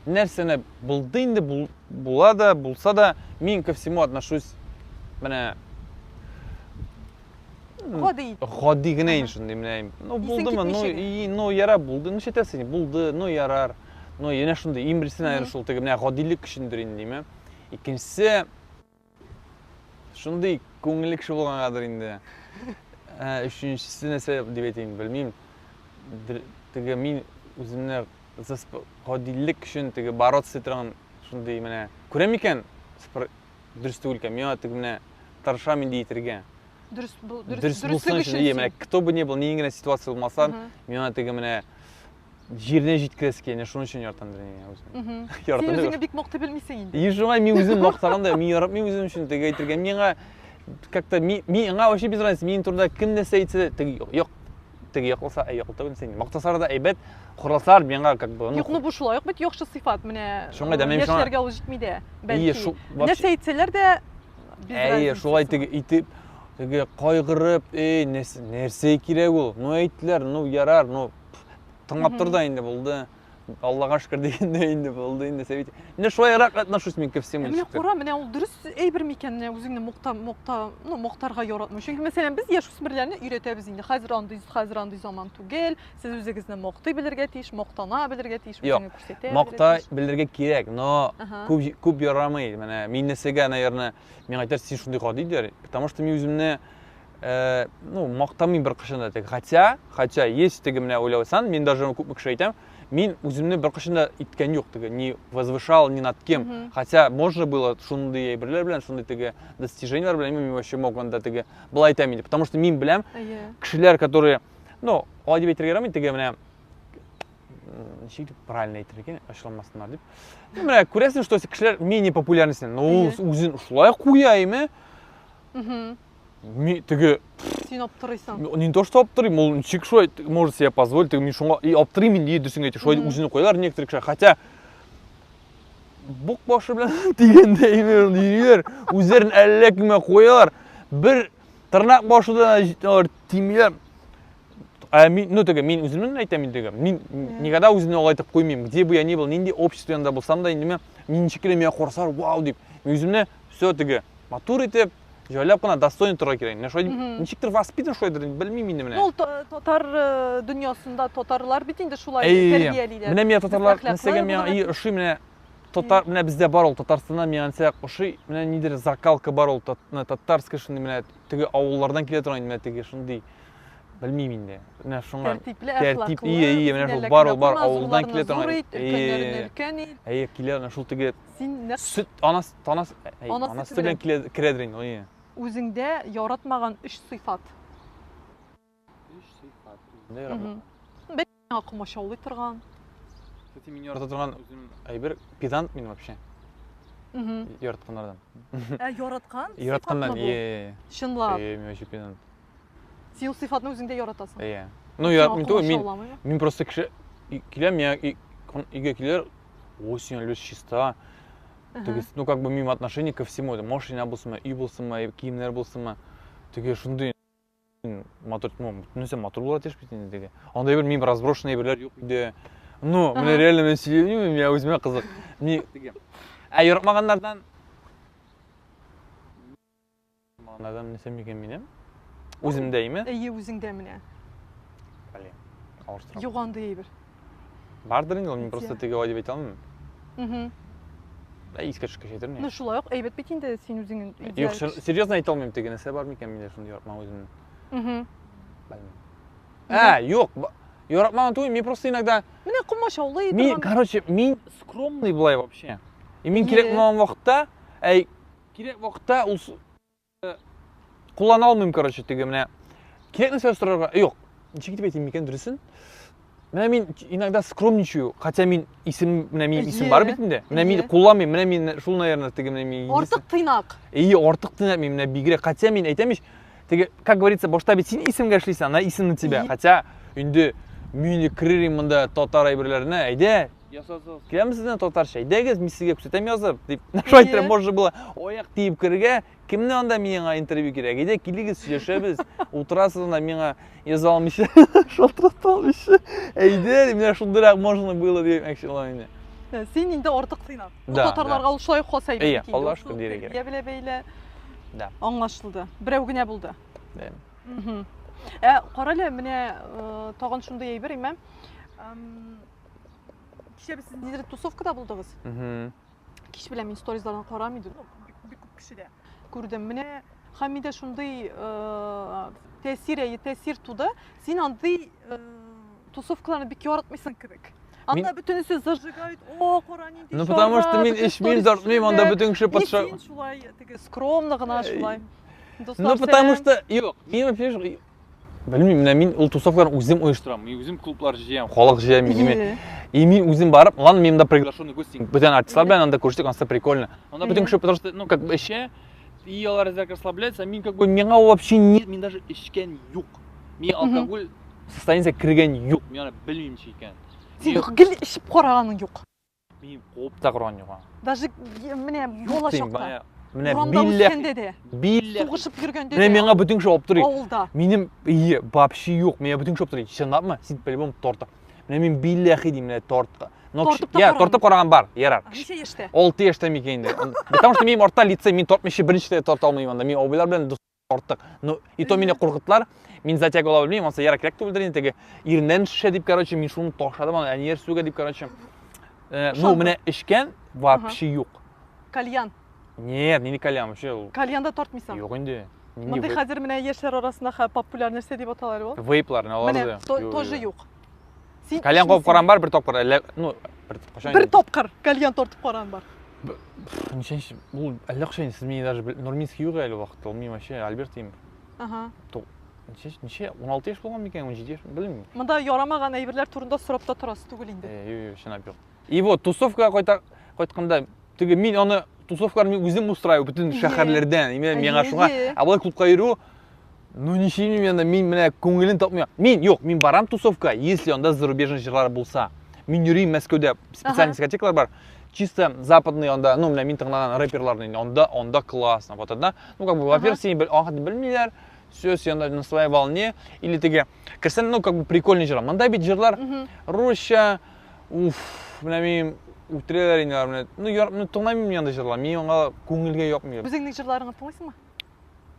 нәрсәне булды инде, була да, булса да, мин ко всему отношусь менә гади. Гади генә инде шундый менә. Ну булдымы, ну и ну ярар булды, ну нишләтәсең, булды, ну ярар. Ну янә шундый, иң беренчесе, наверное, шул теге менә гадилек өчендер инде, димә. Икенчесе, Шундый күңелле кеше булгангадыр инде. Ә, өченчесе нәрсә дип әйтим, белмим. Теге мин үземне гадилек өчен теге бороться торган шундый менә күрәм икән, дөрес түгел икән, миңа теге менә тырышам инде әйтергә. Дөрес дөрес булсын өчен, менә кто бы ни был, нинди генә ситуация булмаса, миңа теге менә җиренә җиткерәсе килә, шуның өчен яратам мин үземне. Яратам. Син үзеңне бик мактый белмисең инде. И шуңа мин үзем мактаганда, мин яратмыйм үзем өчен теге әйтергә. Миңа как-то миңа вообще без разницы, минем турында кем нәрсә әйтсә, теге юк, теге якласа, әй яклата белсәң. Мактасалар да әйбәт, хурласалар миңа как бы. Юк, ну бу шулай ук бит яхшы сыйфат, менә. Шуңа да мин яшьләргә ул җитми дә. Бәлки. Нәрсә әйтсәләр дә без Әйе, шулай теге итеп, теге кайгырып, эй, нәрсә кирәк ул? Ну әйттеләр, ну ярар, ну тыңлап тор да инде булды. Аллага шөкер дигәндә инде булды инде сәбит. Менә шулайрак отношусь мин ко всему. Менә кара, менә ул дөрес әйбер микән, менә үзеңне мокта, мокта, ну, мактарга яратмау. Чөнки мәсәлән, без яшүсмерләрне өйрәтәбез инде. Хәзер андый, хәзер андый заман түгел. Сез үзегезне мактый белергә тиеш, мактана белергә тиеш, үзеңне күрсәтә Макта белергә кирәк, но күп күп ярамый. Менә мин нәрсәгә, наверное, миңа әйтәр, син шундый гади диләр, потому что мин үземне ну, мактамыйм беркайчан да. Хотя, хотя есть теге менә уйласаң, мин даже күпме кеше әйтәм, мин үземне беркайчан да иткән юк, теге не возвышал ни над кем. Хотя можно было шундый әйберләр белән, шундый теге достижениеләр белән мин вообще мог анда теге былай әйтәм инде, потому что мин беләм кешеләр, которые, ну, алай дип әйтергә ярамый, теге менә ничек дип правильно әйтергә икән, ачуланмасыннар дип. Ну, менә күрәсең, что кешеләр менее популярный синнән, но ул үзен шулай куя име? Ми, теге Син аптырыйсың. Не то, что аптырыйм, ул ничек шулай может себе позволить, теге мин шуңа и аптырыйм инде, дөресен әйтә, шулай үзен куялар некоторые кешеләр. Хотя бук башы белән дигәндә йөриләр, үзләрен әллә кемгә куялар. Бер тырнак башы да алар тимиләр. Ә мин, ну теге, мин үземнән әйтәм инде, теге, мин никогда үземне алай итеп куймыйм. Где бы я ни был, нинди общество янында булсам да, инде мин ничек кенә миңа карасалар, вау дип, мин үземне все теге матур итеп, җайлап кына достойно торырга кирәк. Менә шулай ничектер воспитан шулайдыр, белмим инде менә. Ул татар дөньясында татарлар бит инде шулай тәрбиялиләр. Менә миңа татарлар нәрсәгә миңа и ошый менә татар менә бездә бар ул Татарстанда миңа нәрсә ошый, менә нидер закалка бар ул татарский шундый менә теге авыллардан килә торган менә теге шундый белмим инде. Менә шуңа тәртипле, тәртип, ие, ие, менә шул бар ул бар авылдан килә торган. Өлкәннәрне өлкән ит. Әйе, килә менә шул теге Син нәкъ сөт анасы танасы әй, анасы сөте белән килә керәдер инде, ие. Үзеңдә яратмаган өч сыйфат. Өч сыйфат. Үземдә яратмаган. Бәлки миңа комачаулый торган. Кстати, мин ярата торган үзем әйбер педант мин вообще. Яратканнардан. Ә яраткан? Яратканнан, ие. Чынлап. Ие, мин вообще педант. Син ул сыйфатны үзеңдә яратасың. Ие. Ну, яратмыйм түгел, мин мин просто кеше киләм, миңа өйгә киләләр, ой, син әле чиста. Теге, ну, как бы мимо отношение ко всему, это машина булсынмы, өй булсынмы, киемнәр булсынмы. Теге шундый матур, ну, нәрсә матур булырга тиеш бит инде теге. Анда әйбер мин разброшенный әйберләр юк өйдә. Ну, менә реально мин сөйләмим, миңа үземә кызык. Ни теге. Ә яратмаганнардан Адам нәрсә микән минем? Үземдә име? Әйе, үзеңдә менә. Блин, авыр сорау. Юк андый әйбер. Бардыр инде ул, мин просто теге алай дип әйтә алмыйм. Угу. Ә искә төшкәч әйтермен. Ну, шулай ук әйбәт бит инде син үзең Юк, серьезно әйтә алмыйм, теге нәрсә бар микән миндә шундый яратмаган үземне. Угу. Белмим. Ә, юк, яратмаган түгел, мин просто иногда Менә комачаулый Мин, короче, мин скромный болай вообще. И мин кирәк булмаган вакытта, әй, Кирәк вакытта ул куллана алмыйм, короче, теге менә кирәк нәрсә сорарга. Юк, ничек итеп әйтим микән дөресен? Менә мин иногда скромничаю, хотя мин исем, менә минем исем бар бит инде. Менә мин кулланмыйм, менә мин шул, наверное, теге менә мин. Артык тыйнак. Әйе, артык тыйнак мин менә бигрәк. Хотя мин әйтәм ич, теге, как говорится, башта бит син исемгә эшлисең, ана исем на тебя. Хотя инде мин керерим монда татар әйберләренә, әйдә, Ясасыз. Киләме сездән татарча? Әйдәгез, мин сезгә күрсәтәм язып, дип. Шулай итеп, можно было аяк тиеп керергә. Кемне анда миңа интервью кирәк? Әйдә, килегез, сөйләшәбез. Утырасыз анда миңа яза алмыйча, шалтырата алмыйча. Әйдә, менә шундыйрак можно было дип әйтмәкче булам инде. Син инде артык тыйнак. Да, татарларга ул шулай хас әйбер. Әйе, Аллаһ шөкер дияргә кирәк. Я белә бәйле. Да. Аңлашылды. Берәү генә булды. Да. Ә, карале, менә тагын шундый әйбер, имә. Кичә без ниндидер тусовкада булдыгыз. Кич белән мин сторизлардан карам идем. Ну, бик, бик күп кешедә күрдем. Менә һәм миндә шундый тәэсир, әйе, тәэсир туды. Син андый тусовкаларны бик яратмыйсың кебек. Анда бөтенесе зажигают, о, кара нинди Ну, потому что мин эчмим, тартмыйм, анда бөтен кеше патша. Син шулай, теге скромно гына шулай. Ну, потому что, юк, мин вообще Белмим, менә мин ул тусовкаларны үзем оештырам. Мин үзем клублар җыям, халык җыям мин. И мин үзем барып, ладно, мин монда приглашенный гость, бүтән артистлар белән анда күрештек, анысы прикольно. Анда бөтен кеше, потому что, ну, как бы эчә, и алар әзрәк расслабляются, а мин как бы, миңа вообще нет, мин даже эчкән юк. Мин алкоголь состояниесенә кергән юк, мин аны белмим ничек икәнен. Син гел эчеп караганың юк. Мин куып та караган юк аңа. Даже менә бала чакта. Менә Урамда билләһ, үскәндә дә. билләһ. Сугышып йөргәндә Менә дә. миңа бөтен кеше алып тора. Авылда. Минем ие вообще юк. Миңа бөтен кеше алып тора. Чынлапмы? Син по-любому торта. Менә мин билләһи дим, менә тортка. Но Тартып та я, караган. тартып караган бар, ярар. Ничә яшьтә? 6 яшьтә микән инде. Потому что минем артта лицей, мин тартмыйча берничә дә тарта алмыйм анда. Мин абыйлар белән дус тарттык. Ну, и то мине куркыттылар. Мин затяг ала белмим, ансы ярак кирәк түгелдер инде теге. Иреннән шешә дип, короче, мин шуны ташладым аны, әниләр сүгә дип, короче. Ну, менә эчкән вообще юк. Кальян. Нет, нинди кальян вообще ул. Кальян да тартмыйсың. Юк инде. Мондый хәзер менә яшьләр арасында популяр нәрсә дип аталар ул. Вейплар, алар да. Менә тоже юк. Син кальян кабып караган бар бер тапкыр, әллә, ну, бер кайчан. Бер тапкыр кальян тартып караган бар. Ничәнче, ул әллә кайчан, сез мине даже Нурминский юк әле вакытта, ул мин вообще Альберт Имов. Ага. Ничә, ничә, 16 яшь булган микән, 17 яшь, белмим. Монда ярамаган әйберләр турында сорап та торасы түгел инде. Юк, юк, чынлап юк. И вот, тусовкага кайта, кайтканда, теге мин аны тусовкалар мин үзем устраиваю бөтен шәһәрләрдән. Именно миңа шуңа, ә болай клубка йөрү, ну ничек мин анда, мин менә күңелен тапмыйм. Мин, юк, мин барам тусовка, если анда зарубежный җырлар булса. Мин йөрим Мәскәүдә, специальный дискотекалар бар. Чисто западный анда, ну, менә мин тыңлаган рэперларны инде, анда, анда классно. Вот одна, ну, как бы, во-первых, сине аңа белмиләр, все, син анда на своей волне, или теге, керсәң, ну, как бы, прикольный җырлар. Монда бит җырлар русча, уф, менә мин үтерәләр инде алар менә. Ну, яр, ну, тыңламыйм мин андый җырлар, мин аңа күңелгә якмый. Үзеңнең җырларыңны тыңлыйсыңмы?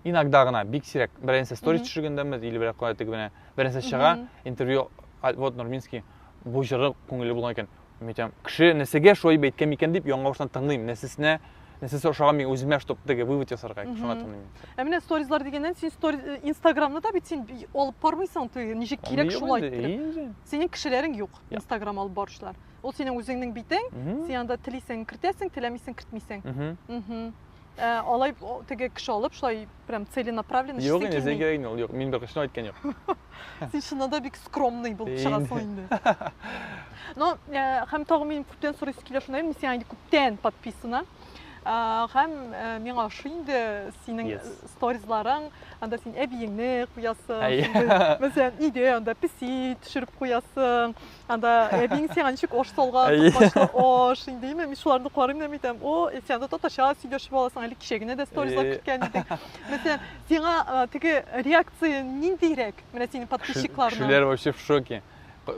Иногда гына, бик сирәк. Берәрсе сторис төшергәндәме, или берәр кая теге менә берәрсе чыга, интервью, вот Нурминский, бу җыры күңелле булган икән. Мин әйтәм, кеше нәрсәгә шулай әйткән микән дип, яңа баштан тыңлыйм. Нәрсәсенә, нәрсәсе ошаган мин үземә, чтоб теге вывод ясарга, шуңа тыңлыйм. Ә менә сторизлар дигәннән, син сторис, Инстаграмны да бит син алып бармыйсың, теге ничек кирәк шулай иттереп. Синең кешеләрең юк, Инстаграм алып баручылар. Ул синең үзеңнең битең, син анда телисең кертәсең, теләмисең кертмисең. Алай теге кеше алып, шулай прям целенаправленно Юк, инде син кирәк инде ул, юк, мин беркайчан әйткән юк. Син чыннан да бик скромный булып чыгасың инде. Но һәм тагын минем күптән сорыйсы килә шунда, мин сиңа инде күптән подписана. Һәм миңа ошый инде синең сторизларың, анда син әбиеңне куясың. Мәсәлән, өйдә анда песи төшереп куясың, анда әбиең сиңа ничек аш салган, токмачлы аш, инде мин шуларны карыйм да әйтәм, о, син анда татарча сөйләшеп аласың, әле кичә генә дә сторизлар көткән идең. Мәсәлән, сиңа теге реакция ниндирәк? Менә синең подписчикларның. Кешеләр вообще в шоке.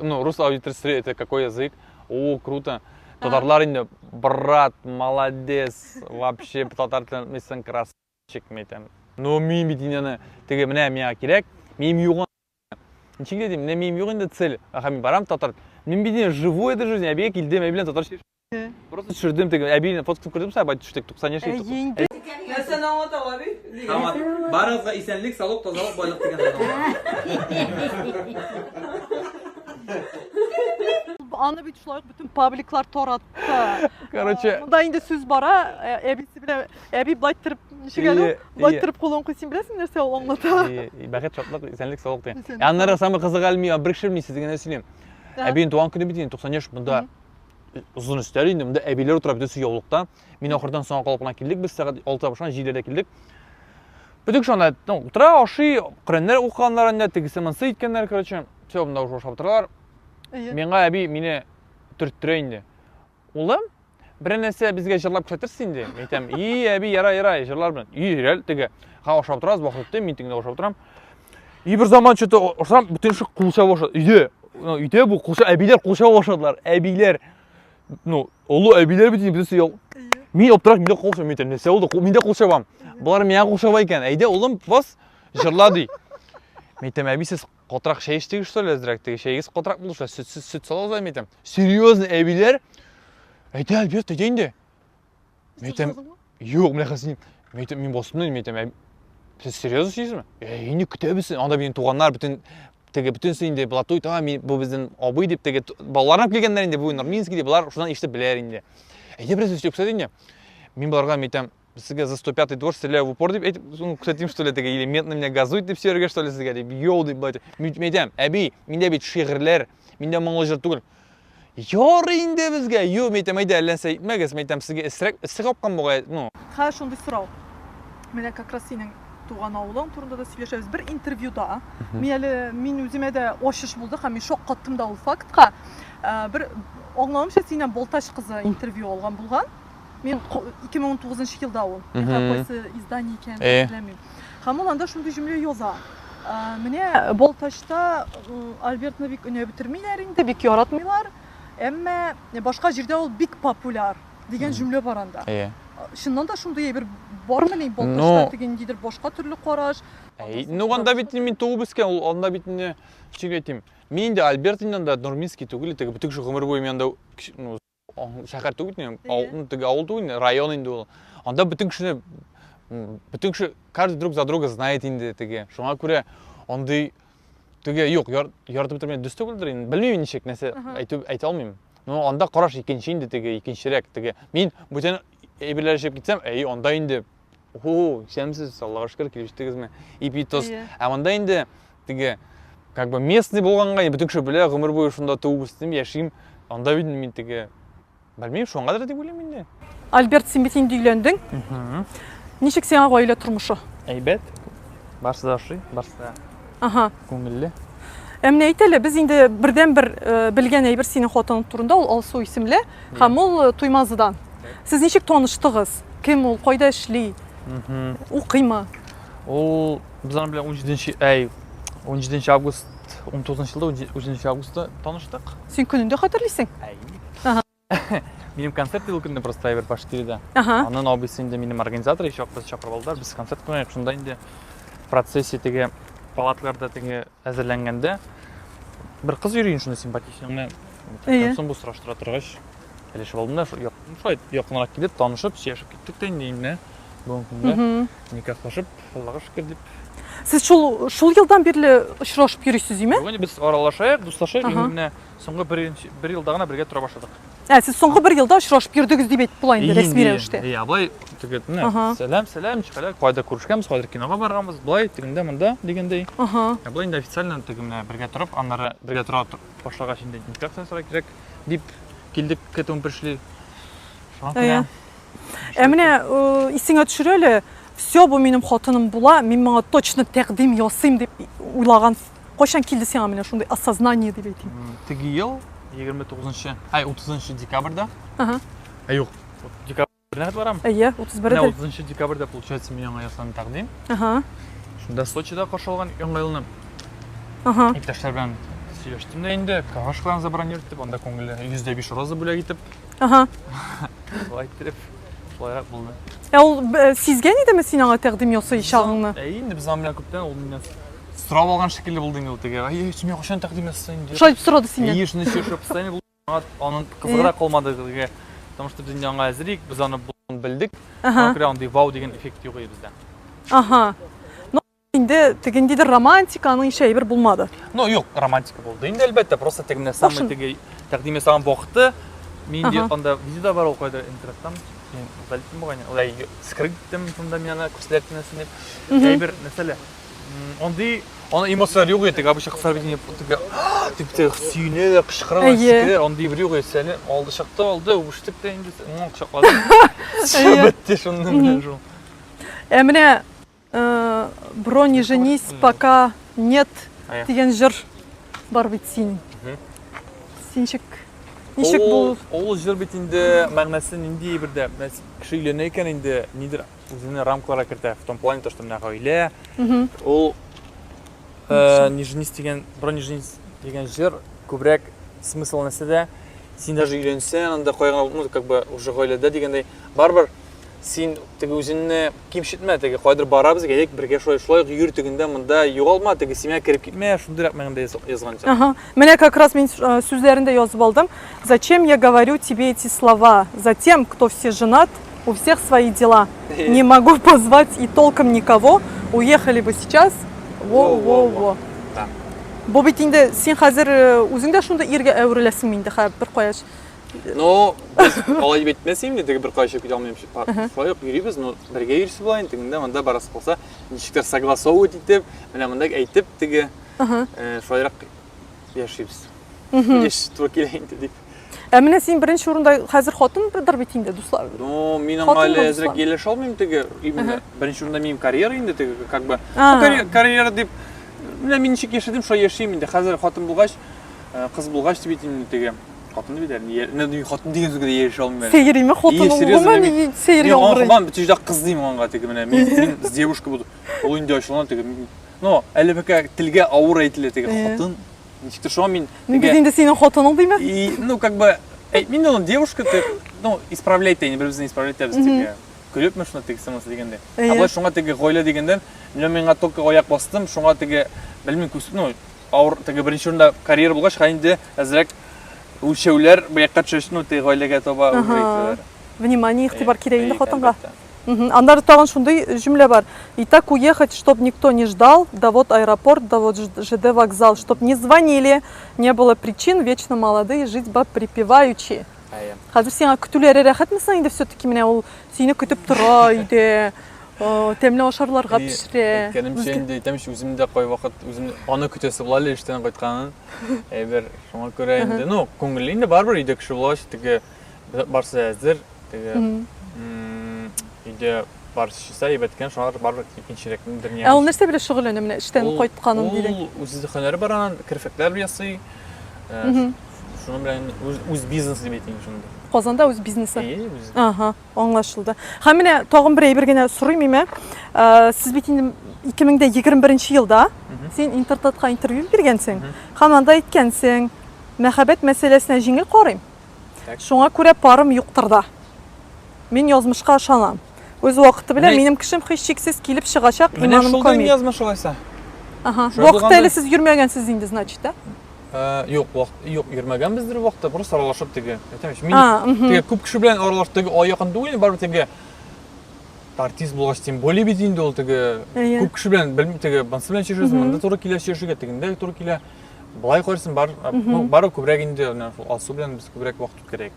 Ну, рус аудиториясе, это какой язык? О, круто. Татарлар инде, брат, молодец, вообще татар телен белмисең, красавчик, мин әйтәм. Ну, мин бит инде аны, теге менә миңа кирәк, минем юк Ничек дидем, менә минем юк инде цель. Аха, мин барам татар. Мин бит инде живу этой жизнью, әбигә килдем, әби белән татарча Просто төшердем теге әбине фотосын күрдем сәбай төштек 90 яшь Әйе инде. Нәрсәне аңлата ул әби? Тамам. Барыгызга исәнлек, саулык, тазалык, байлык дигән Аны бит шулай ук бөтен пабликлар таратты. Короче, Монда инде сүз бара, әбисе белән әби былай иттереп, ничек әле ул? Былай иттереп кулын куй, син беләсеңме нәрсә ул аңлата? Бәхет, шатлык, исәнлек, саулык дигән. Аннары самый кызыгы әле мин бер кеше белми, сезгә генә сөйлим. Әбинең туган көне бит инде 90 яшь, монда озын өстәл инде, монда әбиләр утыра, бөтенесе яулыкта. Мин ахырдан соңга калып кына килдек, без сәгать 6-да башланган, 7-дә килдек. Бөтен кеше анда, ну, утыра, ашый, Коръәннәр укыганнар инде, тегесе монысы иткәннәр, короче. Все, монда уже ашап утыралар. Миңа әби мине төрттерә инде. Улым, бер нәрсә безгә җырлап күрсәтерсез инде. Мин әйтәм, и, әби, ярай, ярай, җырлар белән. И, реаль, теге, ха, ашап торабыз, вакыт үтте, мин тегендә ашап торам. И бер заман что-то ашам, бөтен кеше кул чаба башлады. Өйдә, ну, өйдә бу кул әбиләр кул чаба башладылар. Әбиләр. Ну, олы әбиләр бит инде бөтенесе ял. Мин аптырап, мин дә кул чабам, мин әйтәм, нәрсә булды? Мин дә кул чабам. Болар миңа кул чаба икән. Әйдә, улым, бас, җырла ди. Мин әйтәм, әби, сез катырак чәй эчтегез, что ли, әзрәк? Теге чәегез катырак булды, что сөтсез сөт салабыз, мин әйтәм. Серьезно, әбиләр? Әйдә, Альберт, әйдә инде. Мин әйтәм, юк, менә хәзер мин әйтәм, мин бастым мин әйтәм, сез серьезно сөйлисезме? Ә, инде көтәбез, анда минем туганнар бөтен теге бөтенесе инде блатуй, та, мин бу безнең абый дип теге балаларына килгәннәр инде, бу Нурминский дип, болар шуннан ишетеп беләләр инде. Әйдә бераз өстәп күрсәт инде. Мин боларга мин әйтәм, сезгә за 105 двор стреляю в упор дип әйтеп, ну, күрсәтим, что ли, теге, или мент на меня газует дип сөйләргә, что ли, сезгә дип, йоу дип, былай Мин әйтәм, әби, миндә бит шигырьләр, миндә моңлы җыр түгел. Ярый инде безгә. Юк, мин әйтәм, әйдә, әллә нәрсә әйтмәгез, мин әйтәм, сезгә эссерәк, эссе капкан бугай, ну. Хәзер шундый сорау. Менә как раз синең туган авылың турында да сөйләшәбез. Бер интервьюда мин әле мин үземә дә ачыш булды һәм мин шаккаттым да ул фактка. Бер аңлавымча, синнән Балтач кызы интервью алган булган. Мин 2019 елда ул. Мин кайсы издание икәнен хәтерләмим. Һәм ул анда шундый җөмлә яза. Менә Балтачта Альбертны бик өнәп бетермиләр инде, бик яратмыйлар. Әмма башка җирдә ул бик популяр дигән җөмлә бар анда. Әйе. Чыннан да шундый әйбер бармыни Балтачта теге ниндидер башка төрле караш? Ну, анда бит мин туып үскән, ул анда бит инде, ничек әйтим, мин инде Альберт инде анда Нурминский түгел, теге бөтен кеше гомер буе мин анда, ну, шәһәр түгел инде, авыл, теге авыл түгел инде, район инде ул. Анда бөтен кешене, бөтен кеше каждый друг за друга знает инде теге. Шуңа күрә андый теге юк, яратып бетермәй дөрес түгелдер инде. Белмим ничек, нәрсә әйтү әйтә алмыйм. Но анда караш икенче инде теге, икенчерәк теге. Мин бүтән әйберләр эшләп китсәм, әй, анда инде О, исәнмесез, Аллага шөкер, килеп җиттегезме? Ипи тоз. Ә монда инде теге как бы местный булганга, бөтен кеше белә, гомер буе шунда туып үстем, яшим. Анда бит мин теге белмим, шуңадыр дип уйлыйм инде. Альберт, син бит инде өйләндең. Ничек сиңа гаилә тормышы? Әйбәт. Барсы да ошый, барсы да Ага. күңелле. Ә менә әйт әле, без инде бердәнбер белгән әйбер синең хатының турында, ул Алсу исемле, һәм ул Туймазыдан. Сез ничек таныштыгыз? Кем ул, кайда эшли? Укыймы? Ул без аның белән 17 әй, 17 август 19 елда 17 августта таныштык. Син көнен дә хәтерлисең? Әй. Минем концерт ул көнне просто әйбер Башкирида. Ага. Аннан абыйсы инде минем организатор, еще без чакырып алдылар. Без концерт куйдык. Шунда инде в процессе теге палаткаларда теге әзерләнгәндә бер кыз йөри шунда симпатичный. Менә Әйе. соң бу сораштыра торгач, әлешеп алдым да, шулай якынрак килеп, танышып, сөйләшеп киттек тә инде инде бүгенге көндә никахлашып, Аллага шөкер дип. Сез шул шул елдан бирле очрашып йөрисез, име? Бүген без аралашайык, дуслашайык, инде менә соңгы бер елда гына бергә тора башладык. Ә, сез соңгы бер елда очрашып йөрдегез дип әйтеп була инде рәсми рәвештә. Иә, былай теге, менә, сәлам, сәлам, ничек кайда күрешкәнбез, кайдыр кинога барганбыз, былай тегендә монда дигәндәй. Ага. Ә былай инде официально теге менә бергә торып, аннары бергә тора башлагач инде никах ясарга кирәк дип килдек, к этому пришли. Шуңа күрә. Ә менә э, исеңә төшер әле, все, бу минем хатыным була, мин моңа точно тәкъдим ясыйм дип уйлаган. Кайчан килде сиңа менә шундый осознание дип әйтим? Теге ел 29 ай 30 декабрьдә. Ага. Ә юк, декабрьдә барам. Әйе, 31 Менә 30 декабрьдә получается мин аңа ясадым тәкъдим. Ага. Шунда Сочида каршы алган яңа елны. Ага. Иптәшләр белән сөйләштем дә инде, кафешкаларны забронировать итеп, анда күңелле 105 роза бүләк итеп. Ага. Шулай иттереп, шулайрак булды. Ә ул э, сизгән идеме син аңа тәкъдим ясаячагыңны? Әйе, инде без аның белән күптән ул миннән сорап алган шикелле булды инде ул теге. Әй, син миңа кайчан тәкъдим ясасаң инде? Шулай дип сорады синнән. Әйе, шуны сөйләшеп постоянно булды. Аңа аның кызыграк калмады теге. Потому что без инде аңа әзер идек, без аны булуын белдек. Ага. Шуңа күрә андый вау дигән эффект юк иде бездә. Ага. Ну, инде тегендидер романтика, аның ише әйбер булмады. Ну, юк, романтика булды инде, әлбәттә, просто теге менә самый Башын. теге тәкъдим ясаган вакыты, мин инде Ага. анда видео да бар ул кайда интернеттан, мин удалиттем бугай, улай скрыть иттем, шунда мин аны күрсәттем нәрсә дип. Әйбер, нәрсәле, андый, аны эмоцияләр юк иде, теге обычно кызлар бит инде теге дип теге сөенәләр, кычкыралар, Әйе. сикерәләр, андый бер юк иде, сәне алды чыкты, алды, үбештек тә инде, кочаклады. Әйе. Бетте шуннан белән шул. Ә менә Бро, не женись, пока нет дигән җыр бар бит синең. Син ничек ничек бу? Ул җыр бит инде мәгънәсе нинди бердә. Кеше өйләнә икән инде, нидер үзенә рамкаларга кертә. В том плане, то, что менә гаилә. Ул не женись дигән, бро, не женись дигән җыр күбрәк смысл нәрсәдә. Син даже өйләнсәң, анда кайгы, ну, как бы уже гаиләдә дигәндәй, барыбер син теге үзеңне кимсетмә, теге кайдыр барабыз, әйдәк бергә шулай шулай йөр тегендә монда югалма, теге семья кереп китмә, шундыйрак мәгънәдә язган җыр. Ага. Менә как раз мин э, сүзләрен дә язып алдым. Зачем я говорю тебе эти слова? Затем, кто все женат, у всех свои дела. Не могу позвать и толком никого. Уехали бы сейчас. Во-во-во. Да. Бу бит инде син хәзер э, үзең дә шундый иргә әвереләсең инде хәзер бер каяч. Но без алай дип әйтмәс инде, теге бер кайчы китә алмыйм. Шулай ук йөрибез, но бергә йөрисе була инде, тегендә монда барасы калса, ничектер согласовывать итеп, менә монда әйтеп теге э, шулайрак яшибез. Яш туры килә инде дип. Ә менә син беренче урында хәзер хатындыр бит инде, дуслар. Ну, мин аңа әле әзрәк ияләшә алмыйм теге, именно беренче урында минем карьера инде теге, как бы. Ну, карьера дип, менә мин ничек яшәдем, шулай яшим инде. Хәзер хатын булгач, э, кыз булгач дип инде теге. Хатын дип әйтәм. Менә мин хатын дигән сүзгә дә ияләшә алмыйм әле. Сәер име хатын ул гомумән сәер яңгырый. Мин бөтен җирдә кыз дим аңа теге менә. Мин мин с девушкой буду. Ул инде ачулана теге. Но әле пока телгә авыр әйтелә теге хатын. Ничектер шуңа мин Мин бит инде синең хатының димә. И, ну, как бы, мин аны девушка ты, ну, исправлять инде бер-беребезне исправлять итәбез теге. Көлепме шуны теге сымысы дигәндә. Ә болай шуңа теге гаилә дигәндә, мин миңа только аяк бастым, шуңа теге белмим, күз, ну, авыр теге беренче урында карьера булгач, хәзер инде әзрәк үлчәүләр бу якка төшәч, ну, теге гаиләгә таба уже итәләр. Внимание, игътибар кирәк инде хатынга. Аннары тагын шундый җөмлә бар. И так уехать, чтоб никто не ждал, да вот аэропорт, да вот ЖД вокзал, чтоб не звонили, не было причин, вечно молодые, жить бы припеваючи. Хәзер сиңа көтүләре рәхәтме соң инде все-таки менә ул сине көтеп тора өйдә, тәмле ашарларга пешерә. Әйткәнемчә инде әйтәм ич, үзем дә кайвакыт үзем аны көтәсе була әле эштән кайтканын. Әйбер, шуңа күрә инде, ну, күңелле инде барыбер өйдә кеше булгач, теге барсы әзер, теге өйдә барысы чиста, әйбәт икән, шуңа барыбер икенчерәк дөнья. Ә ул нәрсә белән шөгыльләнә менә эштән кайтканын дидең? Ул үзе һөнәре бар аның, керфекләр ясый. Шуның белән үз бизнес дип әйтим шунда. Казанда үз бизнесы. Әйе, үз. Ага, аңлашылды. Һәм менә тагын бер әйбер генә сорыйм име. Сез бит инде 2021 елда син Интертатка интервью биргәнсең. Һәм анда әйткәнсең, мәхәббәт мәсьәләсенә җиңел карыйм. Шуңа күрә парым юктыр да. Мин язмышка ышанам. Үз вакыты белән минем кешем һичшиксез килеп чыгачак, иманым камил. Менә шул язмыш алайса. Ага. Вакытта әле сез йөрмәгәнсез инде, значит, да? Э, юк, вакыт, юк, йөрмәгәнбездер вакытта, просто аралашып теге. Әйтәм ич, мин теге күп кеше белән аралашып теге ай якын түгел, барыбер теге артист булгач, тем более бит инде ул теге күп кеше белән белмим теге монысы белән сөйләшәсең, монда туры килә сөйләшергә, тегендә туры килә. Болай карыйсың, бар, ну, бары күбрәк инде менә шул Алсу белән без күбрәк вакыт үткәрәйек.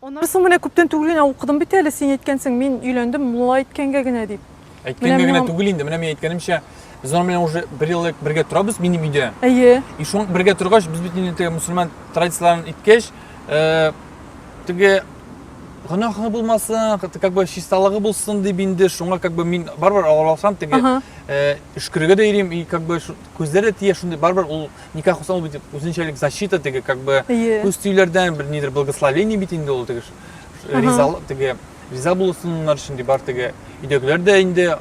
Аннары соң менә күптән түгел генә укыдым бит әле, син әйткәнсең, мин өйләндем мулла әйткәнгә генә дип. Әйткәнгә генә түгел инде, менә мин әйткәнемчә, без аның белән уже бер ел элек бергә торабыз минем өйдә. Әйе. И шуның бергә торгач, без бит инде теге мөселман традицияләрен иткәч, э, теге Гөнаһы булмасын, как бы чисталыгы булсын дип инде, шуңа как бы мин барыбер аралашам теге, өшкерергә дә йөрим, и как бы күзләр дә тия шундый, барыбер ул никах укысаң, ул бит үзенчәлек защита теге, как бы күз тиюләрдән бер нидер благословение бит инде ул теге, риза, теге риза булсыннар өчен дип бар теге өйдәгеләр дә инде